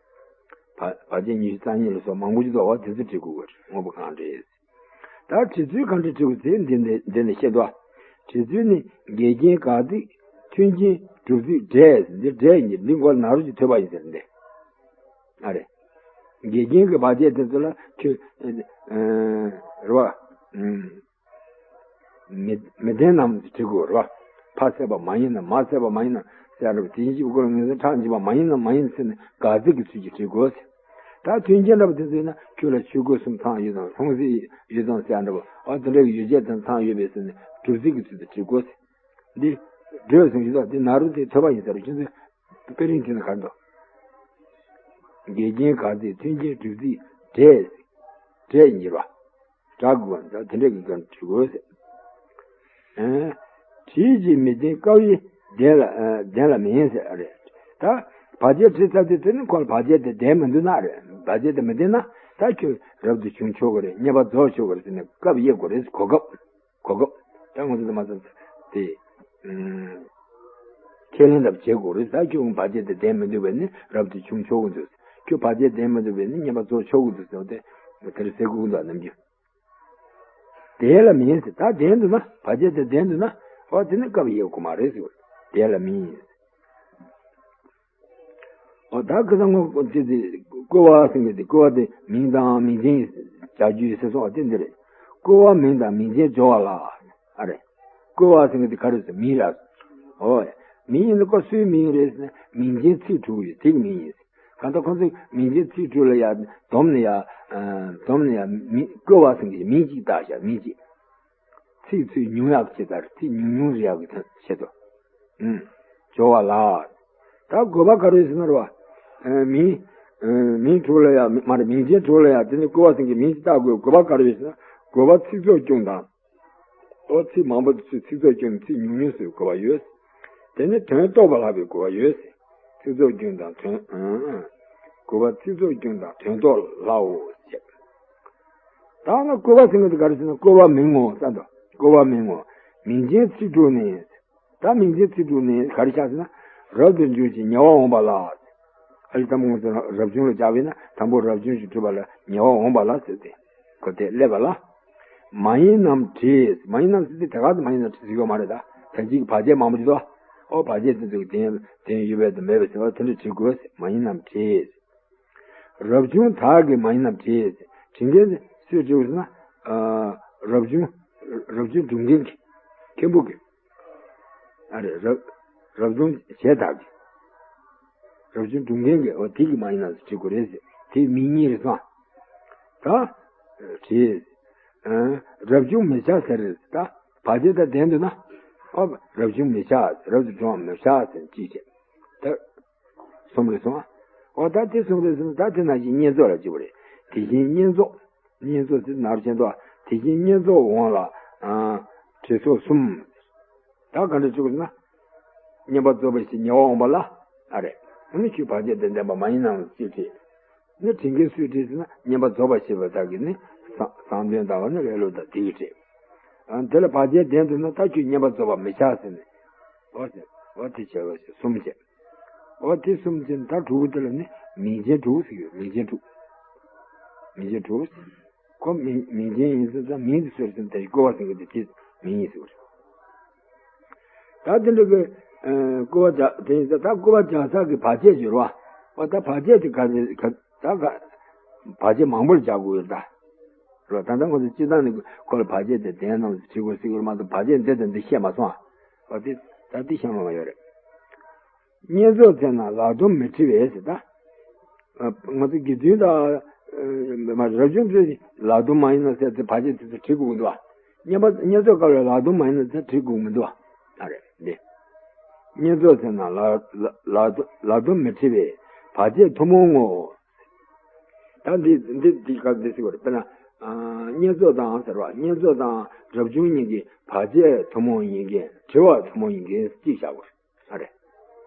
བ་བར་ཆད་ཉི་ཤུ་རྩ་གཉིས་ལ་སོགས་མང་པོ་ཞིག་འདུག་བ་དེ་ཚོ་བྲི་དགོས་རེད་དངོས་པོ་གང་བྲི། ད་བྲི་ཚུལ་གང་འདྲ་བྲི་དགོས་ཚེ་འདི་འདི་འདི་ནས་བཤད་དོ། བྲི་ཚུལ་ནི་འགལ་རྐྱེན་དགག་སྡིག་མཐུན་རྐྱེན་ གྲུབ་ཚིག་འབྲས་འདི་འབྲས་ཡིན། འདི་མགོ་ན་རོ་ཅིག་ཐོད་པ་ཡིན་ཟེར་འདི། ཨ་རེ། འགལ་རྐྱེན་གྱི་བར་ཆད་དེ་ཚོ་ལ་ཁྱོད། ཨ། རེད་བ། ཨུམ། མི་མི་ལྡན་རྣམས་སུ་བྲི་དགོས་རེད་བ། ཕ་ཚད་པ་མ་ཡིན་ན། མ་ཚད་པ་མ་ཡིན་ན་ཟེར་རེད་བ། དེ་བཞིན་གཤེགས་པའི་སྐུ་ལ་ངེས་འཛིན་ཕྲ་འཇིག་པ་མ་ཡིན་ན། མ་ཡིན་ཟེར་ནས་དགག་ཚིག་གི་ཚུལ་གྱིས་བྲི་དགོས་ཟེར། ད་མཐུན་རྐྱེན་འདྲ་པོ་དེ་ཚོ་ཡིན་ན། ཁྱོད་ལ་ཆོས་གོས་གསུམ་ཚང་ཡོད་དང་། ལྷུང་བཟེད་ཡོད་དང་ཟེར་འདྲ་པོ། ཨ། དེ་འདྲ་གི་ཡོ་བྱད་དང་ཚང་ཡོད་པས་ཟེར་ནས་གྲུབ་ཚིག་གི་ཚུལ་དུ་བྲི་དགོས་ཟེར། འདི་འགྲོས་སུ་ཡོད་དོ། འདི་ན་རོ་དེ་ཐོད་པ་ཡིན་ཟེར་རོ། ཁྱོད་ཚོས་དཔེ་རིང་དེ་ན་གར་འདུག་འགལ་རྐྱེན་ག་ཚད། མཐུན་རྐྱེན་གྲུབ་ཚིག་འབྲས། འབྲས་ཉེར་བ། སྒྲ་དགུ་པ་དང་དེ་འདྲ་གི་སྐབས་བྲི་དགོས་ཟེར། ཨ། བྲིས་ཀྱི་མི་ལྡན་སྐབས་ཡིན། ལྡན་ལ། ཨ། ལྡན་ལ་མིན་ཟེར། ཨ་རེད། ད་བར་ཆད་བྲིས་ཚར་དུས་དེ་ནི་ཁོ་ལ་བར་ཆད་དེ་ལྡན་མི་འདུག་ན་རེད། བར་ཆད་དེ་མི་ལྡན་ན་ད་ཁྱོད་རབ་ཏུ་བྱུང་ཆོག་གི་རེད། བསྙེན་པར་རྫོགས་ཆོག་གི་རེད་ཟེར་ནས་སྐབས་དབྱེ་དགོས་རེད། གོ་སྐབས། གོ་སྐབས། ད་ང་ཚོ་དེ་མ་ཚད་དེ། ཨུམ། ཁས་ལེན་རབ་བྱེད་དགོས་རེད། ད་ཁྱོད་བར་ཆད་དེ་ལྡན་མི་འདུག་པས་ནི་རབ་ཏུ་བྱུང་ཆོག་གི་འདུག་ཁྱོད་བར་ཆད་ལྡན་མི་འདུག་པས་ནི་བསྙེན་པར་རྫོགས་ཆོག་གི་འདུག་ཟེར་བ་དེ་དེར་ཟེར་དགོས་འདུག་ནམ་རྒྱུན། ལྡན་ལ་མིན་ཟེར། ད་ལྡན་འདུག་ན། བར་ཆད་དེ་ལྡན་འདུག་ན། འོ་དེ་ནི་སྐབས་དབྱེ་དགོས་མ་རེད་ཟེར། ལྡན་ལ་མིན། འོ་ད་ཁ་སང་ངོ་དེ་དེ་བསྐུལ་བ་ཟེར་མཁན་དེ། བསྐུལ་བ་དེ་མིང་དང་མིང་ཅན་སྦྱར་རྒྱུ་ཡིན་ཟེར་སོང་བ་དེ་འདི་རེད། བསྐུལ་བ་མིང་དང་མིང་ཅན་སྦྱོར་བ་ལ། ཨ་རེད། བསྐུལ་བ་ཟེར་མཁན་དེ་ག་རེ་ཟེར། མིང་རེད། འོ། མིང་ཡིན་ན་ཁོ་སུའི་མིང་རེད་ཟེར་ན། མིང་ཅན་ཚིག་དྲུག་ཡོད། དེ་གི་མིང་ཡིན། གང་ལྟར་ཁོང་ཚོས་མིང་ཅན་ཚིག་དྲུག་ལ་ཡ་བསྡོམས་ནས་ཡ། ཨ། བསྡོམས་ནས་ཡ་མིང་། བསྐུལ་བ་ཟེར་མཁན་གྱི་མིང་གཅིག་བཏགས་བཞག་མིང་གཅིག་ཚིག་ཚུར་ཉུང་ཡག་གི་ཆེད་དུ། ཚིག་ཉུང་ཉུང་རེ་ཡག་གི་ཆེད་དུ། ཨུམ། སྦྱོར་བ་ལ། ད་དགོས་པ་ག་རེ་ཟེར་ན་རེད་བ། ཨ། མིང་། ཨ། མིང་དྲུག་ལ་ཡ། མ་རེད། མིང་ཅན་དྲུག་ལ་ཡ་དེ་ནི་བསྐུལ་བ་ཟེར་མཁན་གྱི་མིང་གཅིག་བཏགས་དགོས། དགོས་པ་ག་རེ་ཟེར་ན། དགོས་པ་ཚིག་རྫོགས་སྐྱོང་དང་། འོ་ཚིག་མང་པོ་དེ་ཚོས་ཚིག་རྫོགས་སྐྱོང་ནས་ཚིག་ཉུང་ཉུང་བཟོས་དགོས་པ་ཡོད། དེ་ནི་དོན་རྟོགས་པ་ལྷག་པའི་དགོས་པ་ཡོད། ཚིག་རྫོགས་སྐྱོང་དང་དོན། ཨང་། དགོས་པ་ཚིག་རྫོགས་སྐྱོང་དང་དོན་རྟོགས་ལའོ་ཞེས། ད་ནི་བསྐུལ་བ་ཟེར་མཁན་དེ་ག་རེ་ཟེར་ན། བསྐུལ་བ་མིན་ངོ་ཟེར་དོ། བསྐུལ་བ་མིན་ངོ་། མིང་ཅན་ཚིག་དྲུག་ནི། ད་མིང་ཅན་ཚིག་དྲུག་ནི་ག་རེ་ཆགས་ཟེར་ན། རབ་ཏུ་འབྱུང་ཞིང་ཉེ་བར་འོངས་པ་ལ། ཨ་ལི་དམ་ངོ་ཚོ་རབ་བྱུང་ལ་སྦྱར་བས་ན། དང་པོ་རབ་བྱུང་ཞིག་གྲུབ་པ་ལ་ཉེ་བར་འོངས་པ་ལ་ཟེར་ཏེ། ཁོ་དེ་སླེབས་པ་ལ། མ་ཡིན་རྣམས་བྲིས། མ་ཡིན་རྣམས་ཟེར་དུས་དེ་ག་དུས་མ་ཡིན་རྣམས་བྲིས་ཟེར་གྱི་ཡོད་མ་རེད། ད་ད་ཅིག་བར་ཆད་མང་པོ་ཅིག་འདུག་འོ་བར་ཆད་དེ་ཚོ་གི་དོན་དོན་ཡོད་པས་དང་མེད་པས་ཟེར་བ་དེ་འདྲ་བྲི་དགོས། མ་ཡིན་རྣམས་བྲིས། རབ་བྱུང་དག་གིས་མ་ཡིན་རྣམས་བྲིས། བྲི་མཁན་སུས་བྲིས་ཟེར་ན། ཨ། རབ་བྱུང་། རབ་བྱུང་སྒྲུབ་མཁན་གྱིས། མཁན་པོ་གིས། ཨ་རེ། རབ་རབ་བྱུང་བྱས་དག་གིས། རབ་བྱུང་སྒྲུབ་མཁན་གྱིས། འོ་དེ་གིས་མ་ཡིན་རྣམས་བྲི་དགོས་རེད་ཟེར། དེ་མིང་གཉིས་རེད་སོང་། ད་བྲིས། ཨ། རབ་བྱུང་མི་བྱ་ཟེར་རེད། ད་བར་ཆད་དང་ལྡན་འདུག་ན། ཨོ། རབ་བྱུང་མི་བྱ། རབ་ཏུ་བྱུང་བ་མི་བྱ་ཟེར་ཅིག་བྱས། ད་གསུམ་རེད་སོང་ཨ། འོ་ད་དེ་གསུམ་རེད་སོང་། ད་དེ་ནང་བཞིན་བསྙེན་རྫོགས་ལ་གཅིག་པ་རེད། དེ་བཞིན་བསྙེན་རྫོགས། བསྙེན་རྫོགས་ཟེར་ན་རུ་ཆེན་ཏོ། དེ་བཞིན་བསྙེན་རྫོགས་འོང་ལ། ཨ། བྲི་སོགས་གསུམ། ད་ག་འདྲ་བྱུང་ཟེར་ན། བསྙེན་པར་རྫོགས་པ་ཞིག་ཉེ་བར་འོངས་པ་ལ། ཨ་རེ། ཨ་ནི་ཁྱོད་བར་ཆད་དང་ལྡན་པ་མ་ཡིན་རྣམས་ཅིག་བྲིས། ནི་བྲི་མཁན་སུས་བྲིས་ཟེར་ན། བསྙེན་པར་རྫོགས་པ་ཞེས་པ་དག་གིས་ནི་གསང་གསང་སྟོན་དང་། ཨ་ནི་རས་ལུགས་དང་དེ་གིས་བྲིས། ཨ། དེ་ལ་བར་ཆད་ལྡན་འདུག་ན། ད་ཁྱོད་བསྙེན་པར་རྫོགས་པ་མི་བྱ་ཟེར་ནས། འོ་ཟེར། འོ་དེ་བྱས་པ་ཞིག་གསུམ་བྱས། འོ་དེ་གསུམ་བྱས་ན་ད་དྲུག་དེ་ལ་ནི་མིང་ཅན་དྲུག་ཟེར་གྱི་ཡོད། མིང་ཅན་དྲུག་མིང་ཅན་དྲུག་ཁོ་མིང་མིང་ཅན་ཡིན་ཟེར་ཙང་མིང་དེ་སུ་རེད་ཟེར་ན། དེ་བསྐུལ་བ་ཟེར་མཁན་དེ་དེ་མིང་ཡིན་ཟེར་བ་རེད། ད་དེ་འདྲ་གི། ཨ། བསྐུལ་བ་རྒྱག་དེ་ཡིན་ཙང་ད་བསྐུལ་བ་རྒྱག་ས་གི་བར་ཆད་ཡོད་རེད་བ། འོ་ད་བར་ཆད་དེ་ག་ནས་ག་ད་ག་བར་ཆད་མང་པོ་ལ་རྒྱག་དགོས་ཡོད་ད། རེད་བ། ད་ལྟ་ང་ཚོ་སྤྱིར་བཏང་ནས་ཁོ་ལ་བར་ཆད་དེ་ལྡན་རྣམས་སུ་བྲི་དགོས་ཟེར་གྱི་ཡོད་མ་གཏོགས། བར་ཆད་འདི་དང་འདི་བཤད་མ་སོང་ཨ། འོ་དེ་ད་འདི་བཤད་མ་མ་ཡོད་རེད། བསྙེན་རྫོགས་ཚེ་ན་ལག་རྡུམ་མི་བྲི་བས་ཟེར་ད། ཨ། ང་ཚོ་དགེ་འདུན་དང་། ཨ། མ་རབ་བྱུང་ཚོས་ལག་རྡུམ་མ་ཡིན་ན་ཟེར་ཏེ་བར་ཆད་དེ་ཚོ་བྲི་དགོས་ཀྱི་འདུག་བ། བསྙེན་པ་བསྙེན་རྫོགས་སྐབས་ལ་ལག་རྡུམ་མ་ཡིན་ན་ཟེར་བྲི་དགོས་ཀྱི་མི་འདུག་བ། ཨ་རེ་འདི། བསྙེན་རྫོགས་ཚེ་ན་ལག་ལག་ལག་རྡུམ་མི་བྲི་བས་བར་ཆད་ཐུན་མོང་ངོ་། ད་འདི་འདི་འདི་སྐབས་འདི་ཟེར་བ་རེད། དཔེར་ན། ཨ། བསྙེན་རྫོགས་དང་ཟེར་བ། བསྙེན་རྫོགས་དང་རབ་བྱུང་གཉིས་ཀྱི་བར་ཆད་ཐུན་མོང་ཡིན་གྱི། བྲི་བ་ཐུན་མོང་ཡིན་གྱི་ཅིག་བཞག་དགོས། ཨ་རེ།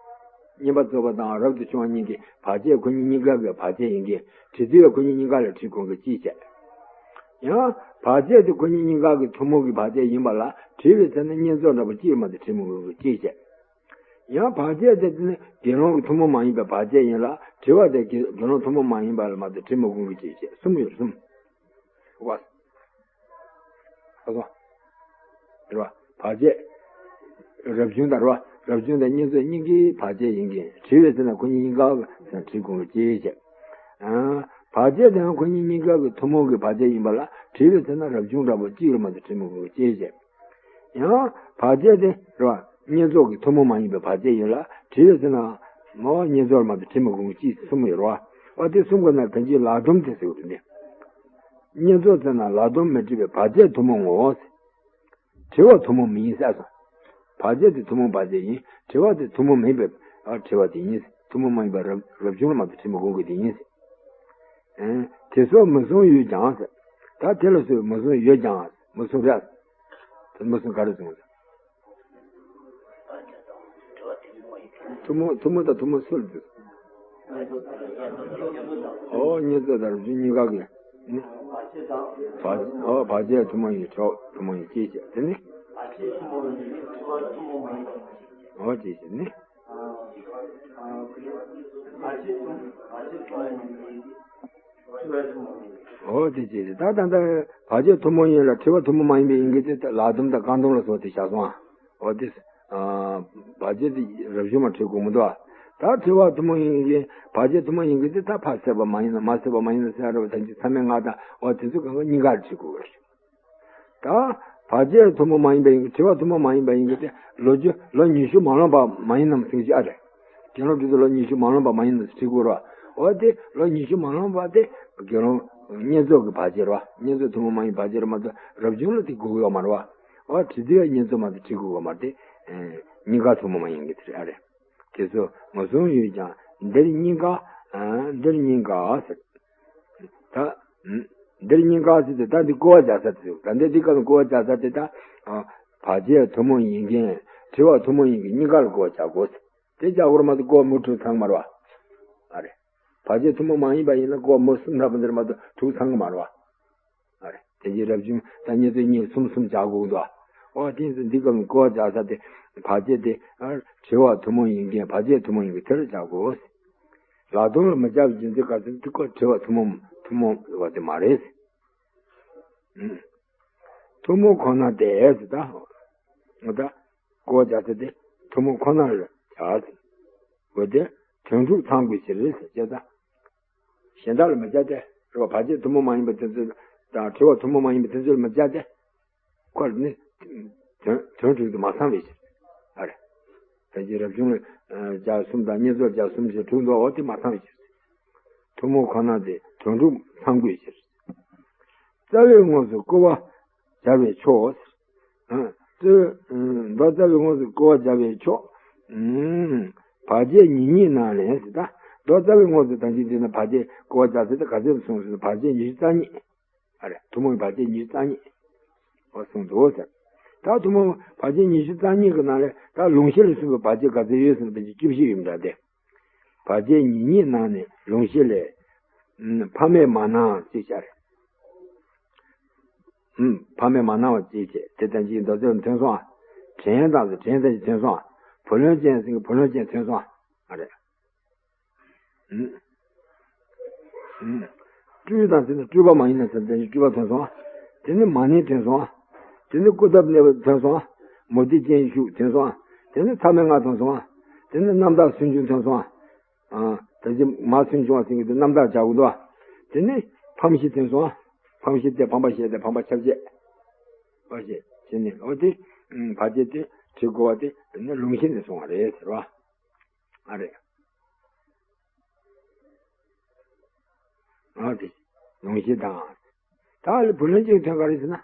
བསྙེན་པར་རྫོགས་པ་དང་རབ་ཏུ་བྱུང་བ་གཉིས་ཀྱི་བར་ཆད་ཁོ་གཉིས་གཉིས་ཀ་གི་བར་ཆད་ཡིན་གྱི། བྲི་དུས་ཁོ་གཉིས་གཉིས་ཀ་ལ་བྲི་དགོས་ཀྱི་ཅིག་བྱས། ཡང་བར་ཆད་དེ་ཁོ་གཉིས་གཉིས་ཀ་གི་ཐུན་མོང་གི་བར་ཆད་ཡིན་པ་ལ། བྲི་བའི་ཚེ་ན་བསྙེན་རྫོགས་འདྲ་པོ་ཅིག་མ་གཏོགས་བྲི་མི་དགོས་ཀྱི་ཅིག་བྱས། ཡང་བར་ཆད་དེ་ནི་དགེ་སློང་གི་ཐུན་མོང་མ་ཡིན་པའི་བར་ཆད་ཡིན་ལ། བྲི་བ་དེ་དགེ་དགེ་སློང་ཐུན་མོང་མ་ཡིན་པ་ལ་མ་གཏོགས་བྲི་མི་དགོས་ཀྱི་ཅིག་བྱས། གསུམ་ཡོད། གསུམ། ཧ་གོ། ཧ་གོ། རེད་བ། བར་ཆད། རབ་བྱུང་དང་རེད་བ། རབ་བྱུང་དང་བསྙེན་རྫོགས་གཉིས་ཀའི་བར་ཆད་ཡིན་གྱི། བྲིས་པའི་ཚེ་ན་ཁོ་གཉིས་གཉིས་ཀ་གི་བྲིས་དགོས་ཀྱི་ཅེས་བཤད། ཨ། བར་ཆད་དེ་ཡང་ཁོ་གཉིས་གཉིས་ཀ་གི་ཐུན་མོང་གི་བར་ཆད་ཡིན་པ་ལ་བྲིས་པའི་ཚེ་ན་རབ་བྱུང་འདྲ་པོ་གཅིག་ལ་མ་གཏོགས་བྲིས་མི་དགོས་ཀྱི་ཅེས་བཤད། ཡང་བར་ཆད་དེ་རེད་བ། བསྙེན་རྫོགས་ཀྱི་ཐུན་མོང་མ་ཡིན་པའི་བར་ཆད་ཡིན་ལ་བྲིས་པའི་ཚེ་ན་མོ་བསྙེན་རྫོགས་ལ་མ་གཏོགས་བྲིས་མི་དགོས་ཀྱི་ཅེས་གསུངས་ཡོད་རེད་བ། ཨ་དེ་གསུམ་ཀ་ན་གང་ཅིའི་ལག་སྡོམ་དེ་ཟེར་བ་དེ་ནི། བསྙེན་རྫོགས་ཚེ་ན་ལག་སྡོམ་མི་བྲི་བའི་བར་ཆད་ཐུན་མོང་ངོ་། བྲི་བ་ཐུན་མོང་མིན་ཟེར་སོང་། བར་ཆད་དེ་ཐུན་མོང་བར་ཆད་ཡིན། བྲི་བ་དེ་ཐུན་མོང་མིན་པའི་ཨ་བྲི་བ་དེ་ཡིན། ཐུན་མོང་མ་ཡིན་པ་རབ་རབ་བྱུང་ལ་མ་གཏོགས་བྲི་མི་དགོས་ཀྱི་དེ་ཡིན། ཨེ། དེ་སོགས་མུ་གསུམ་ཡོད་ཀྱང་ཟེར། ད་དེ་ལ་སོགས་མུ་གསུམ་ཡོད་ཀྱང་མུ་གསུམ་རེད། དེ་མུ་གསུམ་ག་རེ་གསུངས་ཟེར། ཐུན་མོང་ཐུན་མོང་དང་ཐུན་མོང་སུ་ལ་འདུས། ཨོ་བསྙེན་རྫོགས་དང་རབ་བྱུང་གཉིས་ཀ་གི་ནི། བར་ཨོ་བར་ཆད་ཐུན་མོང་ཡིན། བྲི་བ་ཐུན་མོང་ཡིན་ཅེས་བཤད་དེ་ནི། ཨོ་ཅེས་བཤད་ནི། ཨོ་དེ་ཅེས་བཤད། ད་ད་ལྟ་བར་ཆད་ཐུན་མོང་ཡིན་ལ་བྲི་བ་ཐུན་མོང་མ་ཡིན་པའི་ཡིན་གྱི་དེ་ལག་སྡོམ་དང་རྐང་སྡོམ་ལ་སོགས་དེ་བཞག་སོང་ཨ། ཨོ་དེ། ཨ། བར་ཆད་དེ་རབ་བྱུང་མ་བྲི་དགོས་མི་འདུག་ཨ། ད་བྲི་བ་ཐུན་མོང་ཡིན་གྱི་བར་ཆད་ཐུན་མོང་ཡིན་གྱི་དེ་ད་ཕར་བསད་པ་མ་ཡིན་ན་མར་བསད་པ་མ་ཡིན་ན་ཟེར་ར་བ་ཐམས་ཅད་མཚམས་མེད་ལྔ་དང་ཨོ་དེ་ཚོ་གང་ག་གཉིས་ཀར་བྲི་དགོས་རེད། ད་བར་ཆད་ཐུན་མོང་མ་ཡིན་པ་ཡིན་གྱི་བྲི་བ་ཐུན་མོང་མ་ཡིན་པ་ཡིན་གྱི་དེ་ལོ་རྒྱུས་ལོ་ཉི་ཤུ་མ་ལོན་པ་མ་ཡིན་ནམ་ཟེར་གྱི་ཨ་རེད། དགེ་སློང་དེ་ཚོ་ལོ་ཉི་ཤུ་མ་ལོན་པ་མ་ཡིན་ནམ་ཟེར་བྲི་དགོས་རེད་བ། ཨོ་དེ་ལོ་ཉི་ཤུ་མ་ལོན་པ་དེ་དགེ་སློང་བསྙེན་རྫོགས་ཀྱི་བར་ཆད་རེད་བ། བསྙེན་རྫོགས་ཐུན་མོང་མ་ཡིན་བར་ཆད་རེད་མ་གཏོགས་རབ་བྱུང་ལ་དེ་དགོས་ཀྱི་ཡོད་མ་རེད་བ། ཨོ་བྲི་དུས་བསྙེན་རྫོགས་མ་གཏོགས་བྲི་དགོས་ཀྱི་ཡོད་མ་རེད་དེ། གཉིས་ཀ་ཐུན་མོང་མ་ཡིན་གྱི་དེ་རེད་ཨ་རེད། དེ་ཚོ་མུ་གསུམ་ཡོད་ཀྱང་འདིར་གཉིས་ཀ་ཨ་འདིར་གཉིས་ཀ་ཟེར། ད་འདིར་གཉིས་ཀ་ཟེར་ཏེ་ད་འདི་བསྐོར་བ་རྒྱག་ས་དེ་ད་འདི་འདི་སྐབས་བསྐོར་བ་རྒྱག་ས་དེ་ད་ཨ་བར་ཆད་ཐུན་མོང་ཡིན་མཁན་བྲི་བ་ཐུན་མོང་ཡིན་མཁན་གཉིས་ཀ་ལ་བསྐོར་བ་རྒྱག་དགོས། དེ་རྒྱག་དགོས་རེད་མ་གཏོགས་བསྐོར་བ་མུ་དྲུག་ཚང་མ་རེད་བ། ཨ་རེད། བར་ཆད་ཐུན་མོང་མ་ཡིན་པ་ཡིན་ན་བསྐོར་བ་མུ་གསུམ་ལྷག་པ་འདིར་མ་གཏོགས་དྲུག་ཚང་གི་མ་རེད་བ། ཨ་རེད། དེ་རྗེས་རབ་བྱུང་ད་བསྙེན་རྫོགས་གཉིས་གསུམ་གསུམ་བྱ་དགོས་འདུག་ཨོ་དེ་ཚོ་འདི་སྐབས་བསྐོར་བ་རྒྱག་ས་དེ་བར་ཆད་དེ་ཨ་བྲི་བ་ཐུན་མོང་ཡིན་མཁན་བར་ཆད་ཐུན་མོང་ཡིན་མཁན་དེ་ལ་བྱ་དགོས། ལག་སྡོམ་ལ་མི་བྱ་བའི་རྒྱུ་མཚན་ག་ཚོད་འདི་སྐབས་བྲི་བ་ཐུན་མོང་ཐུན་མོང་བ་དེ་མ་རེད། ཨུམ། ཐུན་མོང་ཁོ་ན་དེ་ཟེར་ད། ད་བསྐོར་བ་རྒྱག་ས་དེ་ཐུན་མོང་ཁོ་ན་ལ་བྱ་ཟེར། འོ་དེ་དོན་དྲུག་ཚང་དགོས་ཕྱིར་ཟེར་ཅེས་ད། གཞན་དག་ལ་མི་བྱ་སྟེ། རེད་བ། བར་ཆད་ཐུན་མོང་མ་ཡིན་པ་དེ་ཚོ་དང་བྲི་བ་ཐུན་མོང་མ་ཡིན་པ་དེ་ཚོ་ལ་མི་བྱ་སྟེ། ཁོ་ལ་ནི་དོན་དོན་དྲུག་དེ་མ་ཚང་བའི་ཕྱིར། ཨ་རེ། ད་ཅི་རབ་བྱུང་ལ་རྒྱ་གསུམ་དང་བསྙེན་རྫོགས་རྒྱ་གསུམ་ཞེས་དྲུག་འདུག་འོ་དེ་མ་ཚང་བའི་ཕྱིར། ཐུན་མོང་ཁོ་ན་དེ་དོན་དྲུག་ཚང་དགོས་ཕྱིར། རྩ་བའི་དངོས་སུ་བསྐོར་བ་སྦྱར་བའི་ཕྱོགས། ཨ། རྩ་བའི་མདོ་རྩ་བའི་དངོས་སུ་བསྐོར་བ་སྦྱར་བའི་ཕྱོགས། ཨུམ། བར་ཆད་ཉེར་གཉིས་ནང་ནས་ཟེར་ད། མདོ་རྩ་བའི་དངོས་སུ་དང་ཅི་དེ་ན་བར་ཆད་བསྐོར་བ་སྦྱར་ཟེར་ད་ག་ཚོད་གསུངས་ཟེར་ན་བར་ཆད་ཉི་ཤུ་རྩ་གཉིས། ཨ་རེ། ཐུན་མོང་བར་ཆད་ཉི་ཤུ་རྩ་གཉིས། ཨོ་གསུངས་འདུག་ཟེར། ད་ཐུན་མོང་བར་ཆད་ཉི་ཤུ་རྩ་གཉིས་ཀྱི་ནང་ལས་ད་ལུང་གཞི་ལ་གསུངས་པའི་བར་ཆད་ག་ཚོད་ཡོད་ཟེར་ན་བར་ཆད་བཅུ་བཞི་ཡོད་འདྲ་སྟེ། བར་ཆད་ཉེར་གཉིས་ནང་ནས་ལུང་གཞི་ལས། ཨུམ། ཕ་མས་མ་གནང་ཅེས་བྱ་རེད། ཨུམ། ཕ་མས་མ་གནང་བ་ཅེས་བྱས་དེ་ལྟར་གྱི་མདོ་ཚོད་ཐོན་སོང་ཨ། བྲན་དང་བྲན་ཟེར་གྱི་ཐོན་སོང་ཨ། བུ་ལོན་ཅན་ཟེར་གྱི་བུ་ལོན་ཅན་ཐོན་སོང་ཨ། ཨ་རེད། ཨུམ། ཨུམ། སྤྲུལ་དང་ཟེར་ན་སྤྲུལ་པ་མ་ཡིན་ན་ཟེར་དེ་སྤྲུལ་པ་ཐོན་སོང་ཨ། དེ་ནི་མ་ནིང་ཐོན་སོང་ཨ། དེ་ནི་སྐུ་སྟབས་གནས་པ་ཐོན་སོང་ཨ། མུ་སྟེགས་ཅན་ཞུགས་ཐོན་སོང་ཨ། དེ་ནི་མཚམས་མེད་ལྔ་ཐོན་སོང་ཨ། དེ་ནི་རྣམ་དག་སུན་འབྱིན་ཐོན་སོང་ཨ། ཨ། ད་ཅི་མ་སུན་འབྱིན་པ་ཟེར་གྱི་དེ་རྣམ་དག་བྱ་དགོས་འདུག་ཨ། དེ་ནི་ཕམ་བཞི་ཐོན་སོང་ཨ། ཕམ་བཞི་སྟེ་ཕམ་པ་བཤད་དེ་ཕམ་པ་ཁྱབ་བྱེད། ཨོ་ཞེས་བྱས་ནས་ཨོ་དེ། ཨུམ། བར་ཆད་དེ་བྲི་དགོས་པ་དེ་དེ་ནི་ལུང་གཞི་ནས་སོང་བ་རེད་ཟེར་བ། ཨ་རེད། ཨ་དེ། ལུང་གཞི་དང་། ད་ལ་བུ་ལོན་ཅན་ཐོན་ག་རེ་ཟེར་ན།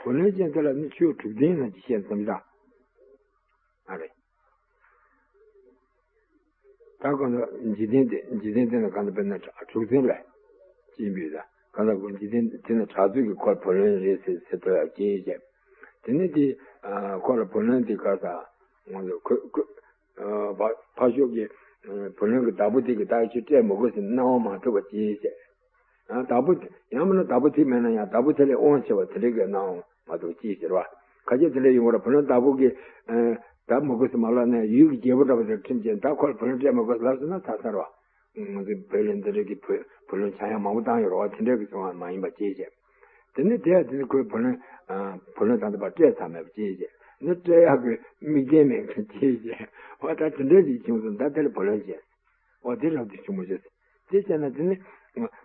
བུ་ལོན་ཅན་དེ་ལ་ནི་ཆོས་དྲུག་ལྡན་ན་ཅི་བཤད་ཙམ་ར། ཨ་རེད། ད་གང་ལྟར་འཇིག་རྟེན་དེ་འཇིག་རྟེན་དེ་ན་གང་ལྟར་དཔེར་ན་དྲུག་ཚན་ལ་ཅི་འབུལ་ད་གང་ལྟར་འཇིག་རྟེན་དེ་ན་གྲགས་ཚོད་ཀྱི་ཁོ་བུ་ལོན་རེད་ཟེར་ཟེར་ཐུབ་ཡག་སྐྱེས་བྱས། དེ་ནས་དེ་ཁོ་ལ་བུ་ལོན་དེ་ག་ས་ང་ཚོ་ཁོ་ཁོ། ཨ་ཕ་ཕ་ཤོག་གི་ཨ་བུ་ལོན་གྱི་བདག་པོ་དེ་གི་ད་ཁྱོད་སྤྲད་མི་དགོས་ཟེར་གནང་བ་མ་ཐུབ་པ་ཅི་བྱས། ཨ་བདག་པོ་དེ་ཡང་མིན་ན་བདག་པོ་དེ་མེད་ན་ཡང་བདག་པོ་དེ་ལས་དབང་ཆེ་བ་དེ་འདྲ་གི་གནང་བ་མ་ཐུབ་ཅི་ཟེར་བ། ཁ་ཆེ་དེ་འདྲ་ཡོང་བ་ར་བུ་ལོན་བདག་པོ་གི་ཨ་བདག་མི་དགོས་ཟེར་མ་ལབ་ན་ཡུལ་གྱི་རྒྱལ་པོ་འདྲ་པོ་དེར་ཁྲིམས་བཅད་ད་ཁོ་ལ་བུ་ལོན་སྤྲད་མི་དགོས་ལབ་ཟེར་ན་ཚར་ཚར་བ། ང་ཚོའི་བོད་ལ་འདི་འདྲ་གི་བུ་བུ་ལོན་ཆག་ཡང་མང་པོ་བཏང་ཡོད་རེད་བ། དེ་འདྲ་གི་སོང་བ་མ་ཡིན་པ་ཅི་བྱས། དེ་ནས་དེ་ཡང་དེ་ནས་ཁོས་བུ་ལོན་ཨ་བུ་ལོན་ད་ལྟ་བར་སྤྲད་ཚར་མེད་པ་ཅི་བྱས། ནི་སྤྲད་ཡག་གི་དམིགས་རྐྱེན་མེད་མཁན་ཅིག་བྱས། འོ་ད་དེ་འདྲ་ཞིག་བྱུང་སོང་། ད་དེ་ལ་བུ་ལོན་བྱས། འོ་དེ་རབ་ཏུ་བྱུང་བ་བྱས། དེ་བྱས་ན་དེ་ནི་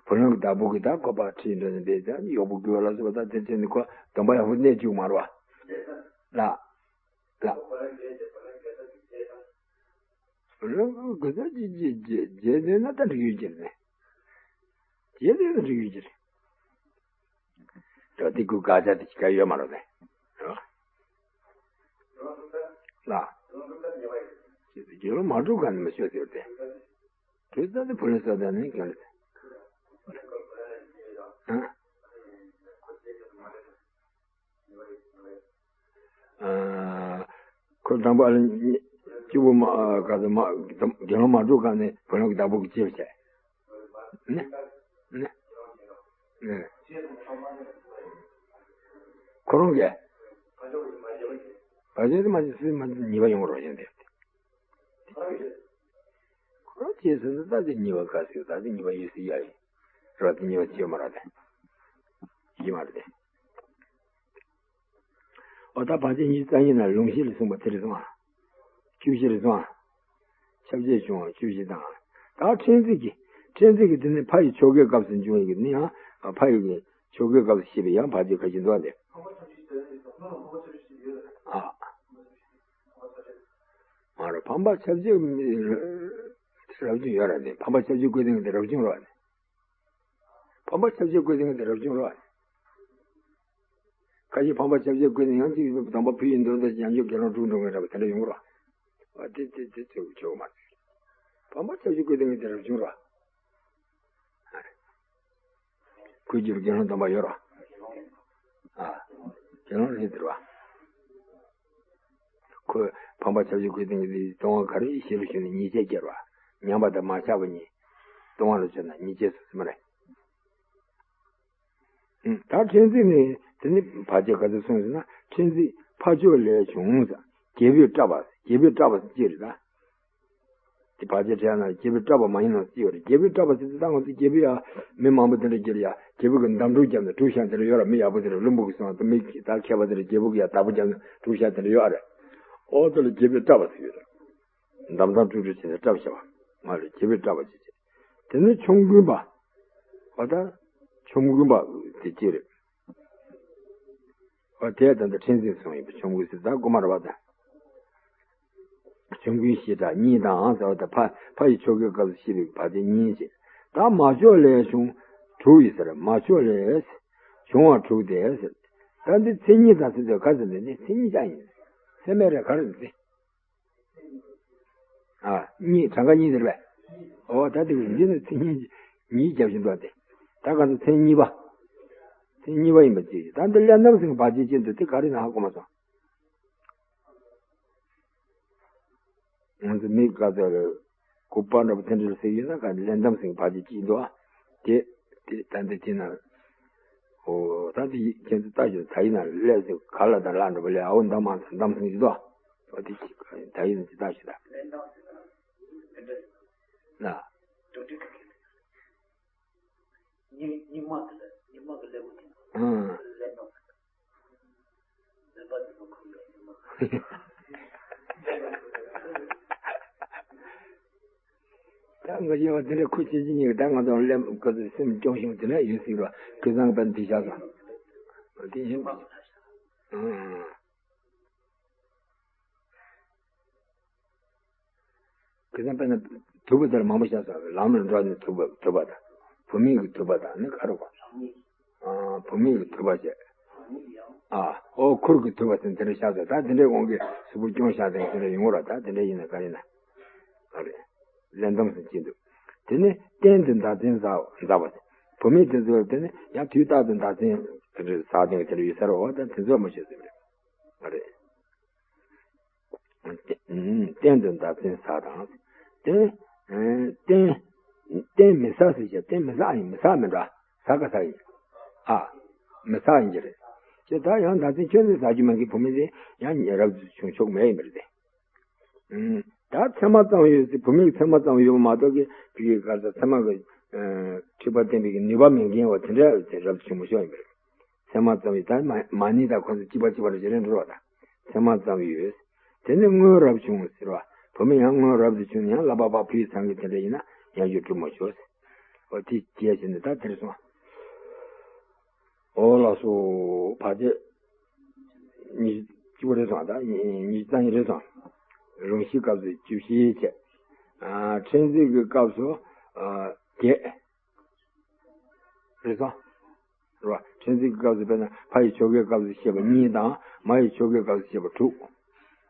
བུ་ལོན་གྱི་བདག་པོ་གི་ད་ཁོ་པ་ཁྲིད་འདྲ་ནི་དེ་ད་གཡོག་པོ་དགོས་ལ་སོགས་པ་ད་དེ་བྱས་ནི་ཁོ་སྡོམ་པ་ཡག་པོ་གནས་བཅུག་མ་རེད་བ། ལ། ལ། བུ་ལོན་གྱི་ད་ཅི་ཅི་བྱས་བྱས་ནས་ན་ད་འགྲིག་ཡོད་ཀྱི་རེད། བྱས་ནས་ན་འགྲིག་ཡོད་ཀྱི་རེད། ད་དེ་ཀུན་དགག་བྱ་དེ་ག་ཡོད་མ་རེད་པས། ལ། དགེ་སློང་མ་གྲུབ་ག་ནས་མི་ཆོག་ཟེར་ཏེ། གྲོས་ཚད་དེ་བུ་ལོན་ས་དང་ནི་གང་རེད། ཨ། ཁོ་དང་པོ་ཨ་ལ་གཅིག་པུ་མ་ག་ཚོད་མ་དགེ་སློང་མ་གྲུབ་ག་ནས་བུ་ལོན་གྱི་བདག་པོ་གི་བྱས་པ་བྱས། ནི། ནི། ནི། ཁོ་རང་གིས། བ་ཅན་དེ་མ་ཅན་སྲིད་མ་ཅན་ཉེས་པ་ཡོང་རོགས་བྱས་ཏེ། ཁོ་རང་བྱས་ཟིན་ན་ད་དེ་ཉེས་པ་ག་ཟིག་ད་དེ་ཉེས་པ་ཡོད་སྲིད་ཡ་ཡིན། རོགས་དེ་ཉེས་པ་བྱེད་མ་རོགས་དེ། ཡིན་མ་རེད་དེ། འོ་ད་བར་ཆད་ཉི་ཤུ་རྩ་གཉིས་ན་ལུང་གཞི་ལ་གསུངས་པ་དེ་རེད་སོང་ཨ། བཅུ་བཞི་རེད་སོང་ཨ། ཁྱབ་བྱེད་བྱུང་བ་བཅུ་བཞི་དང་། ད་ཕྲན་ཚེགས་ཀྱི། ཕྲན་ཚེགས་ཀྱི་དེ་ནི་ཕ་ཡི་ཆོ་གའི་སྐབས་སུ་འབྱུང་བའི་གི་ནི་ཡང་ཕ་ཡི་གི་ཆོ་གའི་སྐབས་སུ་བཤད་པའི་ཡང་བར་ཆད་ཁ་ཅིག་འདུག་ཨ་དེ། ཨ། མ་རེད། ཕམ་པ་ཁྱབ་བྱེད་རབ་བྱུང་ཡོད་ར་དེ། ཕམ་པ་ཁྱབ་བྱེད་བཀོད་དེ་ངས་དེ་རབ་བྱུང་ར་དེ། ཕམ་པ་ཁྱབ་བྱེད་བཀོད་དེ་ངས་དེ་རབ་བྱུང་ར། ཁ་ཅིག་ཕམ་པ་ཁྱབ་བྱེད་བཀོད་ནས་ཡང་ཅིག་དམ་པ་ཕུལ་ཡིན་འདོད་ད་ཡང་ཆོག་དགེ་སློང་དཀྲུག་འགྲོ་མཁན་འདྲ་པོ་དེ་འདྲ་ཡོང་གི་རེད་བ། དེ་དེ་དེ་ཚོ་ཆོག་མ་རེད། ཕམ་པ་ཁྱབ་བྱེད་བཀོད་དེ་ངས་དེ་རབ་བྱུང་ར། ཁོའི་རྒྱུད་དགེ་སློང་དམ་པ་ཡོད་ར། ཨ། དགེ་སློང་རེད་ཟེར་བ། ཁོས་ཕམ་པ་ཁྱབ་བྱེད་བཀོད་དེ་ངས་དེ་ལྟུང་བ་ག་རེ་ཞེས་པ་ཞུས་ནས་ཉེས་བྱས་སྐྱེར་བ། ཉམས་པ་དང་མ་ཆགས་པ་གཉིས། ལྟུང་བ་ལ་བྱས་ན་ཉེས་བྱས་སུ་སེམས་རེད། ད་ཕྲན་ཚེགས་ནི་དེ་ནི་བར་ཆད་ག་ཚོད་གསུངས་ཟེར་ན། ཕྲན་ཚེགས་ཕ་ཕྱོགས་ལས་བྱུང་ཟེར། རྒྱལ་པོས་སྐྲག་པ། རྒྱལ་པོས་སྐྲག་པ་ཟེར་ཅི་རེད་ད། དེ་བར་ཆད་བྲལ་ན་རྒྱལ་པོས་སྐྲག་པ་མ་ཡིན་ནམ་ཟེར་ཡོད་རེད། རྒྱལ་པོས་སྐྲག་པ་ཟེར་དུས་ད་ང་ཚོ་རྒྱལ་པོས་ཡ་མི་མང་པོ་དེ་འདྲ་གྱུར་ཡ་རྒྱལ་པོ་གི་འདམ་དྲུག་བརྒྱབ་ནས་དཀྲུག་ཤག་དེ་འདྲ་ཡོད་ར། མི་ཡག་པོ་དེ་འདྲ་བླུན་པོ་གི་སོང་ད་མི་ད་མཁས་པ་དེ་འདྲ་རྒྱལ་པོ་གི་ཡ་བདག་པོ་བརྒྱབ་ནས་དཀྲུག་ཤག་དེ་འདྲ་ཡོད་རེད། ཨོ་དེ་ལ་རྒྱལ་པོས་སྐྲག་པ་ཟེར་ཡོད་རེད། འདམ་དང་དཀྲུག་དཀྲུག་བྱས་ནས་སྐྲག་བྱ་བ། ང་ལ་རྒྱལ་པོས་སྐྲག་པ་བྱེད་ཅེས། དེ་ནས་ཆོམ་རྐུན་པ། འོ་ད། ཆོམ་རྐུན་པ་དེ་ཅི་རེད། འོ་དེ་ད་ལྟ་ཕྲན་ཚེགས་སོང་ཡིན་པ་ཆོམ་རྐུན་ཟེར་ད་དགོས་མ་རེད་བ་ད། ཆོམ་རྐུན་ཞེས་གྲགས་གཉིས་དང་ཟེར་བ་ད་ཕ་ཕ་ཡི་ཆོ་གའི་སྐབས་སུ་བཤད་པའི་བར་ཆད་གཉིས་བྱས། ད་མ་ཕྱོགས་ལས་བྱུང་དྲུག་ཡིན་ཟེར། མ་ཕྱོགས་ལས་བྱུང་བ་དྲུག་སྟེ་ཟེར། ད་འདི་མཚན་ཉིད་དང་ཟེར་དུས་ག་ཟེར་འདི་ནི་མཚན་ཉིད་ཅང་ཡིན། སེམས་མེད་རེད་ག་རེ་འདི། ཨ། གཉིས་གྲངས་ཀ་གཉིས་དེ་རེད་པས། འོ་ད་དེ་གི་འདི་ནི་མཚན་ཉིད་གཉིས་རྒྱབ་བཞིན་འདུག་སྟེ། ད་ག་ཚོད་མཚན་གཉིས་པ། མཚན་གཉིས་པ་ཡིན་པ་ཅིག་ད་འདི་ལས་འདམ་སེང་བར་ཆད་ཅན་དུ་དེ་ག་རེ་ན་ཧ་གོ་མ་སོང་། ང་ཚོ་མི་ག་ཚོད་རེད། ལྐུགས་པ་འདྲ་པོ་དེ་འདྲ་ཟེར་ཡོད་ན་ག་ལས་འདམ་སེང་བར་ཆད་ཅིག་འདུག་ཨ། དེ་དེ་ད་འདི་དེ་ན། ཨོ་ད་དེ་ཁྱེད་ཚོ་ལྟ་ཞིག་ད་ཡིན་ན་ལས་ཟེར་ག་ལ་ད་ལ་འདྲ་པོ་ལས་ཨའོ་འདམ་མ་འདམ་སེང་ཅིག་འདུག་ཨ། ཨོ་དེ་ཅིག་ད་ཡིན་ན་ཅིག་ལྟ་ཞིག་ད། ལས་འདམ་སེང་ན། སྙིགས་སྙིགས་མ་དེ་ལ་སྙིགས་མ་གི་ཀླད་པ་དེ་ཨང་། ཀླད་པ། མེད་པ་དེ་ལ་ཁུར་ཡོད་སྙིགས་མ། ད་ང་ཡོད་པ་དེ་འདྲ་ཁུར་ཆེ་ཆེ་གཉིས་ཀྱི་ད་ང་ཚོ་ཀླད་པ་སེམས་སྐྱོང་ཤེས་དེ་འདྲ་ཡོད་སྲིད་ར། ཁུར་ཚང་པ་འདི་བཞག་ས་དེ་ཡིན་པ། ཨང་། ཁ་སང་དཔེར་ན་དུ་བ་དེར་མང་པོ་བཞག་ས་ལམ་ལ་འགྲོ་ནས་དུ་བ་དུ་བ་དང་། བུད་མེད་ཀྱི་དུ་བ་དང་ནི་ག་རེ་གོ། ཨ། བུད་མེད་ཀྱི་དུ་བ་བྱས། ཨ། ཨོ་ཁུར་གྱི་དུ་བ་ཟེར་དེ་འདྲ་བཞག་ས་ད་དེ་འདྲའི་དབང་གིས་གཟུགས་པོ་སྐྱོན་བཞག་དེ་དེ་འདྲ་ཡོང་གི་ར། ད་དེ་འདྲ་ཡིན་ན་ག་ཡིན་ན། ཨ་རེད། ལས་འདམ་སེང་ཅི་འདུག་དེ་ནི་གཏན་དུ་མདའ་ཚན་ཟ་ཟ་བ། བུད་མེད་དེ་ཚོ་དེ་ནི་ཡང་དུས་རྟག་ཏུ་མདའ་ཚན་དེ་འདྲ་ཟ་དེ་དེ་འདྲ་ཡོད་ས་རེད། འོ་ད་དེ་ཚོ་མ་ཤེས་ཟེར་རེད། ཨ་རེད། གཏན་དུ་མདའ་ཚན་ཟ་དང་། གཏན་གཏན་གཏན་མི་ཟ་ཟེར་བྱས་གཏན་མི་ཟ་ཡིན་མི་ཟ་མི་འདྲ། ཟ་ག་ཟ་ཡིན། ཨ། མི་ཟ་ཡིན་གྱི་རེད། ཅེས་ད་ཡང་མདའ་ཚན་ཁྱོད་ཚོས་ཟ་རྒྱུ་མེད་གི་བུད་མེད་ཚོས་ཡང་རབ་ཏུ་བྱུང་ཆོག་མེད་ཡིན་པ་རེད་དེ། ད་མཚན་མ་ཙམ་ཡོད་ཚེ་བུད་མེད་ཀྱི་མཚན་མ་ཙམ་ཡོད་པ་མ་གཏོགས་ཀྱི་བི་གི་གར་ས་མཚན་མ་གི་འཁྲིག་པ་བསྟན་པའི་གི་ནུས་པ་མེད་མཁན་བ་དེ་འདྲ་དེ་རབ་ཏུ་བྱུང་མ་ཆོག་ཡིན་པ་རེད། མཚན་མ་ཙམ་ཡོད་ད་མ་མ་ཎི་དང་ཁོ་ཚོ་གཅིག་པ་གཅིག་པ་རེ་རེ་འགྲོ་བ་དང་། མཚན་མ་ཙམ་ཡོད། དེ་ནི་སྔོན་རབས་བྱུང་ཟེར་བ། བུད་མེད་ཡང་སྔོན་རབས་སུ་བྱུང་ན་ཡང་བསླབ་པ་ཕར་ཕུལ་ཚང་གི་དེ་འདྲ་ཡིན་ན་ཡང་རྒྱུ་གྲུབ་མ་ཆོག་ཟེར། འོ་དེ་སྐད་ཆ་ནི་ད་དེར་སོང་། འོ་ལགས་སོ། བར་ཆད་ཉི་ཤུ་གཅིག་པ་རེད་སོང་། ད་ཉི་ཤུ་རྩ་གཉིས་རེད་སོང་། རུང་ཤིང་སྐབས་སུ་བཅུ་བཞི་བྱས། ཨ་ཕྲན་ཚེགས་ཀྱི་སྐབས་སུ་ཨ་བརྒྱད་རེད་སོང་། རེད་བ། ཕྲན་ཚེགས་ཀྱི་སྐབས་སུ་དཔེར་ན་ཕ་ཡི་ཆོ་གའི་སྐབས་སུ་བཤད་པ་གཉིས་དང་མ་ཡི་ཆོ་གའི་སྐབས་སུ་བཤད་པ་དྲུག་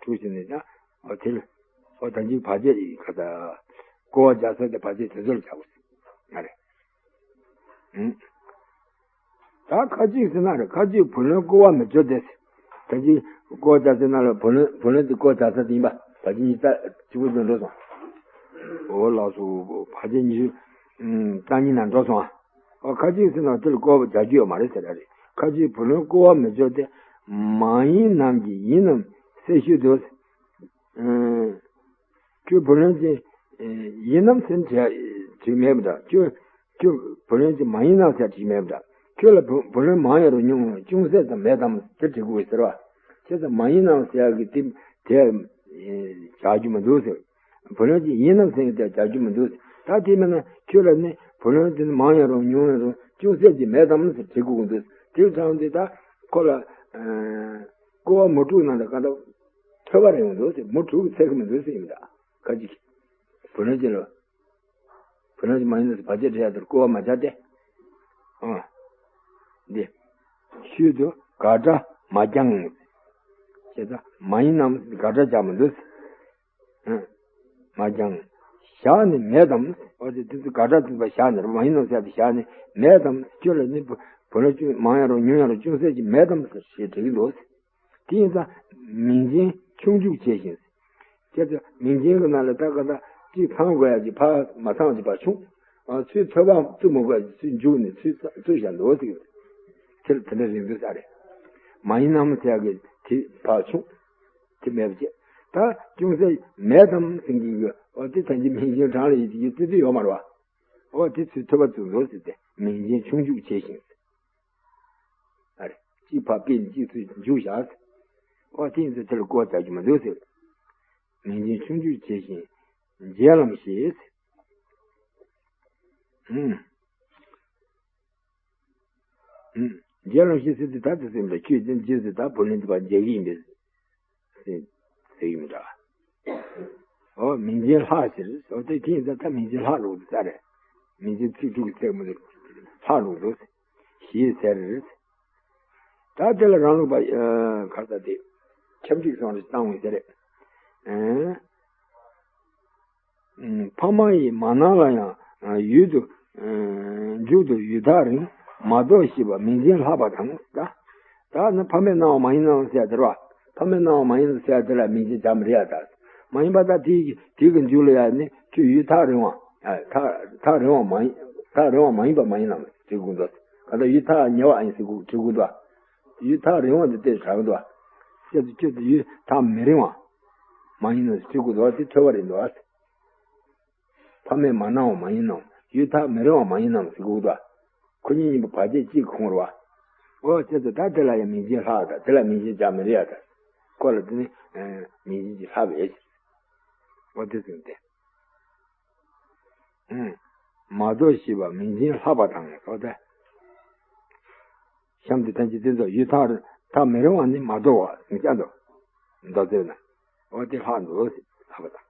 དྲུག་བྱས་ནས་ཀྱང་འོ་དེ་ལ་འོ་ད་གཅིག་བར་ཆད་ཡིན་ག་ད། བསྐོར་བ་རྒྱག་ས་དེ་བར་ཆད་དེ་ཚོ་ལ་བྱ་དགོས་ཟེར་ང་རེད། ཨུམ། ད་ཁ་ཅིག་ཟེར་ན་རེད། ཁ་ཅིག་བུ་ལོན་བསྐོར་བ་མི་ཆོག་སྟེ། ད་ཅིག་བསྐོར་བྱ་ཟེར་ན་ལ་བུ་ལོན་བུ་ལོན་དེ་བསྐོར་བྱ་ས་དེ་ཡིན་པ། ད་ཅིག་ཉི་ཤུ་རྩ་གཅིག་པུ་དུ་འགྲོ་སོང་། འོ་ལགས་སོ། བར་ཆད་ཉི་ཤུ་རྩ་གཉིས་ན་འགྲོ་སོང་ཨ། ཨོ་ཁ་ཅིག་ཟེར་ན་དེ་ལ་བསྐོར་བ་བྱ་རྒྱུ་ཡོད་མ་རེད་ཟེར་ར་རེད། ཁ་ཅིག་བུ་ལོན་བསྐོར་བ་མི་ཆོག་སྟེ། མ་ཡིན་རྣམས་ཀྱི་ཡིན་རྣམས་གསལ་ཞུས་དོ། ཁྱོད་བུ་ལོན་ཅན་ཡིན་ནམ་ཟེར་བྲིས་བྲིས་མེད་པ་འདྲ། ཁྱོད་ཁྱོད་བུ་ལོན་ཅན་མ་ཡིན་ནམ་ཟེར་བྲིས་མེད་པ་འདྲ། ཁྱོད་ལ་བུ་བུ་ལོན་མང་ཡང་རུང་ཉུང་ཅུང་ཟད་ཙམ་མེད་དམ་ཟེར་བྲིས་དགོས་ཟེར་བ། བྱས་ཙང་མ་ཡིན་ནམ་ཟེར་ཡག་གི་དེ་དེ་བྱ་རྒྱུ་མི་འདུག་ཟེར། བུ་ལོན་ཅན་ཡིན་ནམ་ཟེར་ཡག་དེ་བྱ་རྒྱུ་མི་འདུག་ཟེར། ད་དེ་མིན་ན་ཁྱོད་ལ་ནི་བུ་ལོན་དེ་ནི་མང་ཡང་རུང་ཉུང་ཡང་རུང་ཅུང་ཟད་ཅིག་མེད་དམ་ཟེར་བྲིས་དགོས་འདུག། དེ་ཙང་དེ་ད་ཁོ་ལ་བསྐོར་བ་མི་དཀྲུག་ན་ད་ག་ད། ཐོས་པ་རེད་འོང་འདུག་ཟེར། མུ་དྲུག་གི་ཚད་ཀྱི་མི་འདུག་ཟེར་ཡིན་པ་འདྲ། ཁ་ཅིག་གིས། བུ་ལོན་ཅན་ལ། བུ་ལོན་ཅན་མ་ཡིན་ནོ་ཟེར་བར་ཆད་སྤྲད་ཡ་དེར་བསྐོར་བ་མ་བྱ་སྟེ། ཨ། འདི། ཤུལ་དུ་དགག་སྒྲ་མ་བརྐྱང་། ཞེས་ད་མ་ཡིན་ནམ་དགག་སྒྲ་བརྐྱང་མི་འདུག་ཟེར། ཨ། མ་བརྐྱང་། བཞག་ནས་མེད་དམ། འོ་དེ་དེ་ཚོ་དགག་སྒྲ་བརྐྱངས་པ་བཞག་ནས་མ་ཡིན་ནམ་ཟེར་ཡ་དེ་བཞག་ནས་མེད་དམ། ཁྱོད་ལ་ནི་བུ་བུ་ལོན་ཅུང་མང་ཡང་རུང་ཉུང་ཡང་རུང་ཅུང་ཟད་ཅིག་མེད་དམ་ཟེར་ཞེས་དྲི་གི་འདུག་ཟེར། དེ་ཡིན་ཙང་མིང་ཅན་ཆུང་འཇུག་བྱས་ཤིང་། ཁྱེད་ཚོ་མིང་ཅན་གྱི་ནང་ལ་ད་ག་ད་གཅིག་ཚང་དགོས་ཡ་གཅིག་ཕར་མ་ཚང་གཅིག་ཕར་ཆུང་། ཨ་ཚུར་ཐོད་པ་བཙུགས་མི་དགོས་ཡ་གཅིག་ཚུར་འཇུག་ནས་ཚུར་བཙུགས་བཞག་འདུག་ཟེར། དེ་ལ་དེ་འདྲ་རིགས་འདུག་ས་རེད། མ་ཡིན་ནམ་ཟེར་ཡ་གི་དེ་ཕར་ཆུང་། དེ་མེད་པ་བྱས། ད་ཅུང་ཟད་མེད་དམ་ཟེར་གྱི་ཡོད། འོ་དེ་ད་གི་མིང་ཅན་གྲངས་ལ་ཡིན་གྱི་ཡོད་ཙི་ཙི་ཡོད་མ་རེད་བ། འོ་དེ་ཚུར་ཐོད་པ་བཙུགས་འདུག་ཟེར་ཏེ་མིང་ཅན་ཆུང་འཇུག་བྱས་ཤིང་། ཨ་རེ། གཅིག་ཕར་ཕུད་ནས་གཅིག་ཚུར་འཇུག་བཞག་ཟེར། ཨོ་དེ་ཚོ་དེ་ལ་བསྐོར་བྱ་རྒྱུ་མི་འདུག་ཟེར། མིང་ཅན་ཆུང་འཇུག་བྱས་ཤིང་། འཇལ་ལམ་ཞེས་ཟེར། ཨུམ། ཨུམ། འཇལ་ལམ་ཞེས་ཟེར་དུས་ད་དེ་ཟེར་མི་འདྲ། ཁྱོད་ཀྱིས་འཇལ་ཟེར་ད་བུ་ལོན་དེ་ཕར་འཇལ་གི་ཡིན་པས་ཟེར་ཟེར་གི་མི་འདྲ། ཨོ་མིང་ཅན་ལྷག་ཟེར། ཨོ་དེ་ཁྱེད་ཀྱིས་ད་མིང་ཅན་ལྷག་འགྲོ་གི་ས་རེད། མིང་ཅན་ཚིག་དྲུག་གི་ཚད་མི་འདུག་ལྷག་འགྲོ་གི་འདུག་ཟེར། ཞེས་ཟེར། ད་དེ་ལ་རང་ལུགས་པ་ཨ་ག་རེ་ཟེར་དེ་ཁྱབ་འཇུག་སོང་རེ་བཏང་བས་ཟེར། ཨ་ཕ་མ་ཡི་མ་ན་ལ་ཡང་ཡུལ་དུ་མཇུག་ཏུ་ཡུལ་ཐག་རིང་མ་ལྡོག་ཞེས་པ་མིང་ཅན་ལྷག་པ་དང་། ད་ད་ནི་ཕ་མས་གནང་བ་མ་ཡིན་ནམ་ཟེར་དེ་རེད་བ། ཕ་མས་གནང་བ་མ་ཡིན་ཟེར་དེ་ལ་མིང་ཅན་བྱ་མི་རིགས་ཡ། ད་མ་ཡིན་པ་ད་དེའི་དེའི་གི་མཇུག་ལ་ཡ་ནི་ཁྱོད་ཡུལ་ཐག་རིང་བ། ཨ་ཐག་ཐག་རིང་བ་མ་ཡིན། ཐག་རིང་བ་མ་ཡིན་པ་མ་ཡིན་ནམ་ཟེར་དགོས་འདུག་ག་ད་ཡུལ་ཐག་ཉེ་བ་ཨ་ཡིན་ཟེར་དགོས་དྲི་དགོས་འདུག་ཡུལ་ཐག་རིང་བ་འདི་ལྟས་དྲག་འདུག་ཁྱེད་ཚོ་ཁྱོད་ཚོ་ཡུལ་ཐག་མི་རིང་བ་མ་ཡིན་ནམ་ཟེར་དགོས་འདུག་དེ་ཐོས་པ་རེད་འདུག་ཕ་མས་མ་གནང་བ་མ་ཡིན་ནམ། ཡུལ་ཐག་མི་རིང་བ་མ་ཡིན་ནམ་ཟེར་དགོས་འདུག་ཁོ་གཉིས་གཉིས་པོ་བར་ཆད་གཅིག་གི་ཁོངས་རེད་བ། ཨོ་ཁྱེད་ཚོ་ད་དེ་ལ་ཡང་མིང་ཅན་ལྷག་ད་དེ་ལ་མིང་ཅན་བྱ་མི་རིགས་ཡ། ད་ཁོ་ལ་དེ་ནི་མིང་ཅན་གྱི་ལྷག་པས། ཨོ་དེ་ཟེར་ཏེ། ཨུམ། མ་ལྡོག་ཞེས་པ་མིང་ཅན་ལྷག་པ་དང་སོགས་ཏེ། གཤམ་དུ་ཐམས་ཅད་དེ་ཚོ་ཡུལ་ཐག་ཐག་མི་རིང་བ་ནི་མ་ལྡོག་པ་ཟིན་ཀྱང་འདུག་མདོ་ཚོས་ན། འོ་དེ་ལྷག་འདུག་ཟེར་ལྷག་པ་དང་།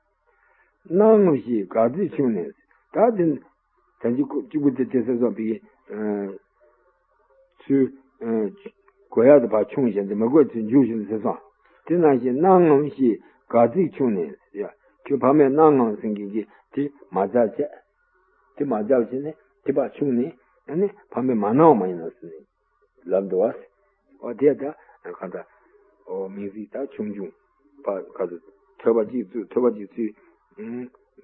སྣང་ངམ་ཞེས་དགག་ཚིག་ཕྱུང་ནས། ད་དེ་ད་ཅི་ཁོ་གཅིག་པུ་དེ་དེ་ཚོ་བཟོ་བའི་ཚུལ། གོ་ཡག་དེ་ཕར་ཕྱུང་བཞིན་དུ་མི་དགོས་ཚུལ་འཇུག་བཞིན་དུ་ཟེར་སོང་། དེ་ནང་བཞིན་སྣང་ངམ་ཞེས་དགག་ཚིག་ཕྱུང་ནས། ཡ་ཁྱོད་ཕ་མས་སྣང་ངམ་ཟེར་མཁན་གྱི་དེ་མ་བྱ་བྱས། དེ་མ་བྱ་བྱས་ནས་དེ་ཕར་ཕྱུང་ནས་ཨ་ནི་ཕ་མས་མ་གནང་བ་མ་ཡིན་ནམ་ཟེར་ནས་ལབ་འདུག་བ། ཨོ་དེ་ད་གང་ལྟར་ཨོ་མིང་ཚིག་ད་ཆུང་ཆུང་ཕར་ག་ཚོད་ཐོད་པ་གཅིག་ཚུད་ཐོད་པ་གཅིག་ཚུད་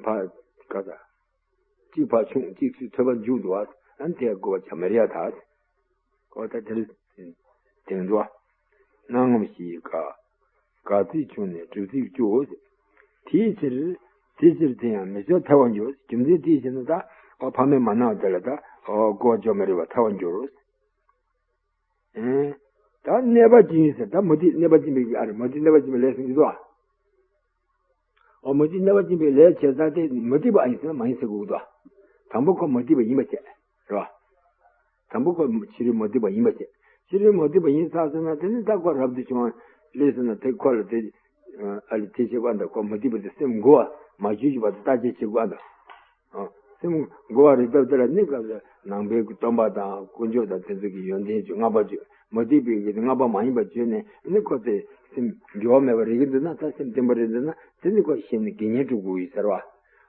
ཕར་ག་ཚོད། གཅིག་ཕར་ཕྱུང་གཅིག་ཚུར་ཐོད་པ་མཇུག་ཏུ་བ། ཨ་ནི་དེ་དགོས་པ་བྱ་མི་རིགས་ཡ་ད། ཨོ་ད་དེར་དེང་དུ་བ། སྣང་ངམ་ཞེས་དགག་དགག་ཚིག་ཕྱུང་ནས་སྒྲུབ་ཚིག་བཅུ། དེའི་ཕྱིར་དེ་ཕྱིར་དེ་ཡང་མི་ཆོག་ཐལ་བར་འགྱུར། རྒྱུ་མཚན་དེའི་ཕྱིར་ན་ད་ཨོ་ཕ་མས་མ་གནང་བ་དེ་ལ་ད་ཨོ་དགོས་པ་བྱ་མི་རིགས་པ་ཐལ་བར་འགྱུར། ཨེ། ད་གནས་པ་ཅན་ཟེར། ད་མུ་སྟེགས་གནས་པ་ཅན་པའི་ཨ་རེ། མུ་སྟེགས་གནས་པ་ཅན་པའི་ལས་ཟེར་གྱི་འདུག་ཨ། འོ་མུ་སྟེགས་གནས་པ་ཅན་པའི་ལས་བྱེད་ས་དེ་མུ་སྟེགས་པ་ཨ་ཡིན་ཟེར་ན་མ་ཡིན་ཟེར་དགོས་ཀྱི་འདུག་ཨ། དང་པོ་ཁོ་མུ་སྟེགས་པ་ཡིན་པ་བྱས། རེད་བ། དང་པོ་ཁོ་ཕྱི་རོལ་མུ་སྟེགས་པ་ཡིན་པ་བྱས། ཕྱི་རོལ་མུ་སྟེགས་པ་ཡིན་ཚར་སོང་ན་དེ་ནི་ད་ཁོ་རབ་ཏུ་བྱུང་བ་ལས་ཟེར་ན་དེ་ཁོ་ལ་དེ་ཨ་ལས་དེ་བྱེད་པ་འདྲ། ཁོ་མུ་སྟེགས་པ་དེ་སེམས་མགུ་བ་མ་བཅོས་ཀྱི་བར་དུ་བརྟག་དཔྱད་བྱེད་དགོས་པ་འདྲ། ཨ། སེམས་མགུ་བ་རེད་སྟབས་དེ་ལ་ནི་སྐབས་སུ་ནང་པའི་སྟོན་པ་དང་དཀོན་མཆོག་དང་དེ་ཚོ་གི་ཡོན་ཏན་བརྗོད། བསྔགས་པ་བརྗོད། མུ་སྟེགས་པའི་གི་བསྔགས་པ་མ་ཡིན་པ་བརྗོད་ནས་ནི་ཁོ་དེ་སེམས་འགྱུར་བ་མེད་པ་རེད་ཀྱི་འདུག་ན། ད་སེམས་བརྟན་པོ་རེད་འདུག་ན་དེ་ནི་ཁོ་གཞི་ནས་དགེ་བསྙེན་སྒྲུབ་དགོས་ཡོད་ཟེར་བ།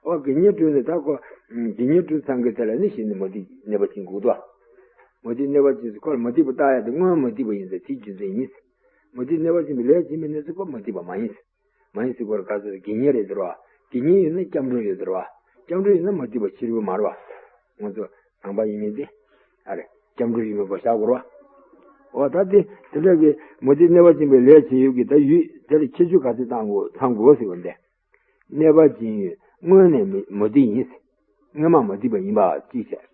འོ་དགེ་བསྙེན་སྒྲུབ་ནས་ད་ཁོ་དགེ་བསྙེན་སྒྲུབ་ཚང་གི་ཚེ་ལ་ནི་གཞི་ནས་མུ་སྟེགས་གནས་པ་ཅན་དགོས་འདུག་མུ་སྟེགས་གནས་པ་ཅན་ཟེར་ཁོ་ལ་མུ་སྟེགས་པ་བཏགས་ཡ་དེ་སྔོན་མུ་སྟེགས་པ་ཡིན་ཟེར། དེའི་རྒྱུ་མཚན་ཡིན། མུ་སྟེགས་གནས་པ་ཅན་པའི་ལས་བྱེད་མི་ནི་ཟེར་ཁོ་མུ་སྟེགས་པ་མ་ཡིན། མ་ཡིན་ཟེར་ཁོ་ལ་ག་ཚོད་དགེ་བསྙེན་རེད་ཟེར་བ། དགེ་བསྙེན་ཡིན་ན་སྐྱབས་འགྲོ་ཡོད་ཟེར་བ། སྐྱབས་འགྲོ་ཡིན་ན་མུ་སྟེགས་པ་ཕྱི་རོལ་པོ་མ་རེད་བ། ང་ཚོ་ནང་པ་ཡིན་མིན་དེ་ཨ་རེ། སྐྱབས་འགྲོ་ཡིན་མིན་པོ་བཞག་དགོས་རེད་བ། འོ་ད་དེ་དེ་འདྲ་གི་མུ་སྟེགས་གནས་པ་ཅན་པའི་ལས་བྱེད་ཡུལ་གྱི་ད་ཡུལ་དེ་ལ་ཁྱད་ཆོས་ག་ཚོད་ཚང་དགོས་ཚང་དགོས་ཟེར་བ་འདི། གནས་པ་ཅན་ཡུལ་སྔོན་ནས་མི་མུ་སྟེགས་ཡིན། སྔོན་མ་མུ་སྟེགས་པ་ཡིན་པ་གཅིག་བྱས།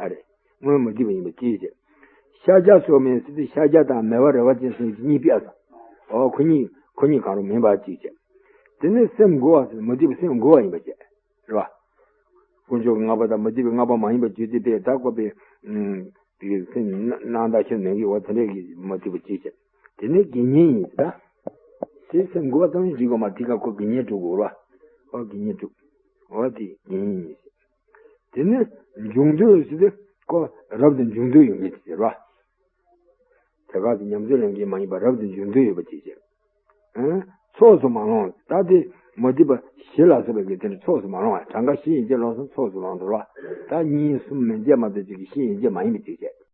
ཨ་རེ། སྔོན་མུ་སྟེགས་པ་ཡིན་པ་གཅིག་བྱས། ཤཱཀྱ་སོགས་མིན་ཟེར་དུས་ཤཱཀྱ་དང་མེ་བ་རེ་བ་ཅན་སོགས་ཀྱི་གཉིས་ཕྱེས་སོང་། འོ་ཁོ་གཉིས་ཁོ་གཉིས་གང་རུང་མིན་པ་གཅིག་བྱས། དེ་ནས་སེམས་མགུ་བ་ཟེར། མུ་སྟེགས་པའི་སེམས་མགུ་བ་ཡིན་པ་བྱས། རེད་བ། དཀོན་མཆོག་གི་བསྔགས་པ་དང་མུ་སྟེགས་པའི་བསྔགས་པ་མ་ཡིན་པ་བརྗོད་དེ་དེ་ད་བཀོད་པའི་དེ་སེམས་སྣང་དག་ཁྱོད་མེད་ཀྱི་འོ་དེ་འདྲས་ཀྱི་མུ་སྟེགས་པ་གཅིག་བྱས། དེ་ནས་དགེ་བསྙེན་ཡིན་ཟེར། དེ་སེམས་མགུ་བ་ཙམ་ཞིག་གོ་མ་དེ་ག་ཁོ་དགེ་བསྙེན་སྒྲུབ་དགོས་ར། ཨོ་དགེ་བསྙེན་སྒྲུབ། ཨོ་དེ་དགེ་བསྙེན་ཡིན་ཟེར། དེ་ནས་འབྱུང་འདོད་ཟེར་དུས་ཁོ་རབ་ཏུ་འབྱུང་འདོད་ཡོད་མཁན་ཟེར་བ། དེ་ག་དེ་ཉམས་ཚོད་ལེན་མཁན་མ་ཡིན་པར་རབ་ཏུ་འབྱུང་འདོད་ཡོད་པ་ཅིག་བྱས། ཨང་། ཚོགས་སུ་མ་ལོངས། ད་དེ་མུ་སྟེགས་པ་བཞི་ལ་སོགས་པའི་གི་དེ་འདྲ་ཚོགས་སུ་མ་ལོངས་པ། གྲངས་ཀ་བཞི་ཡན་ཆད་ལོངས་སོང་། ཚོགས་སུ་ལོངས་འགྲོ་བ། ད་གཉིས་གསུམ་མན་ཆད་མ་གཏོགས་ཅིག་གི་བཞི་ཡན་ཆད་མ་ཡིན་པ་ཅིག་བྱས།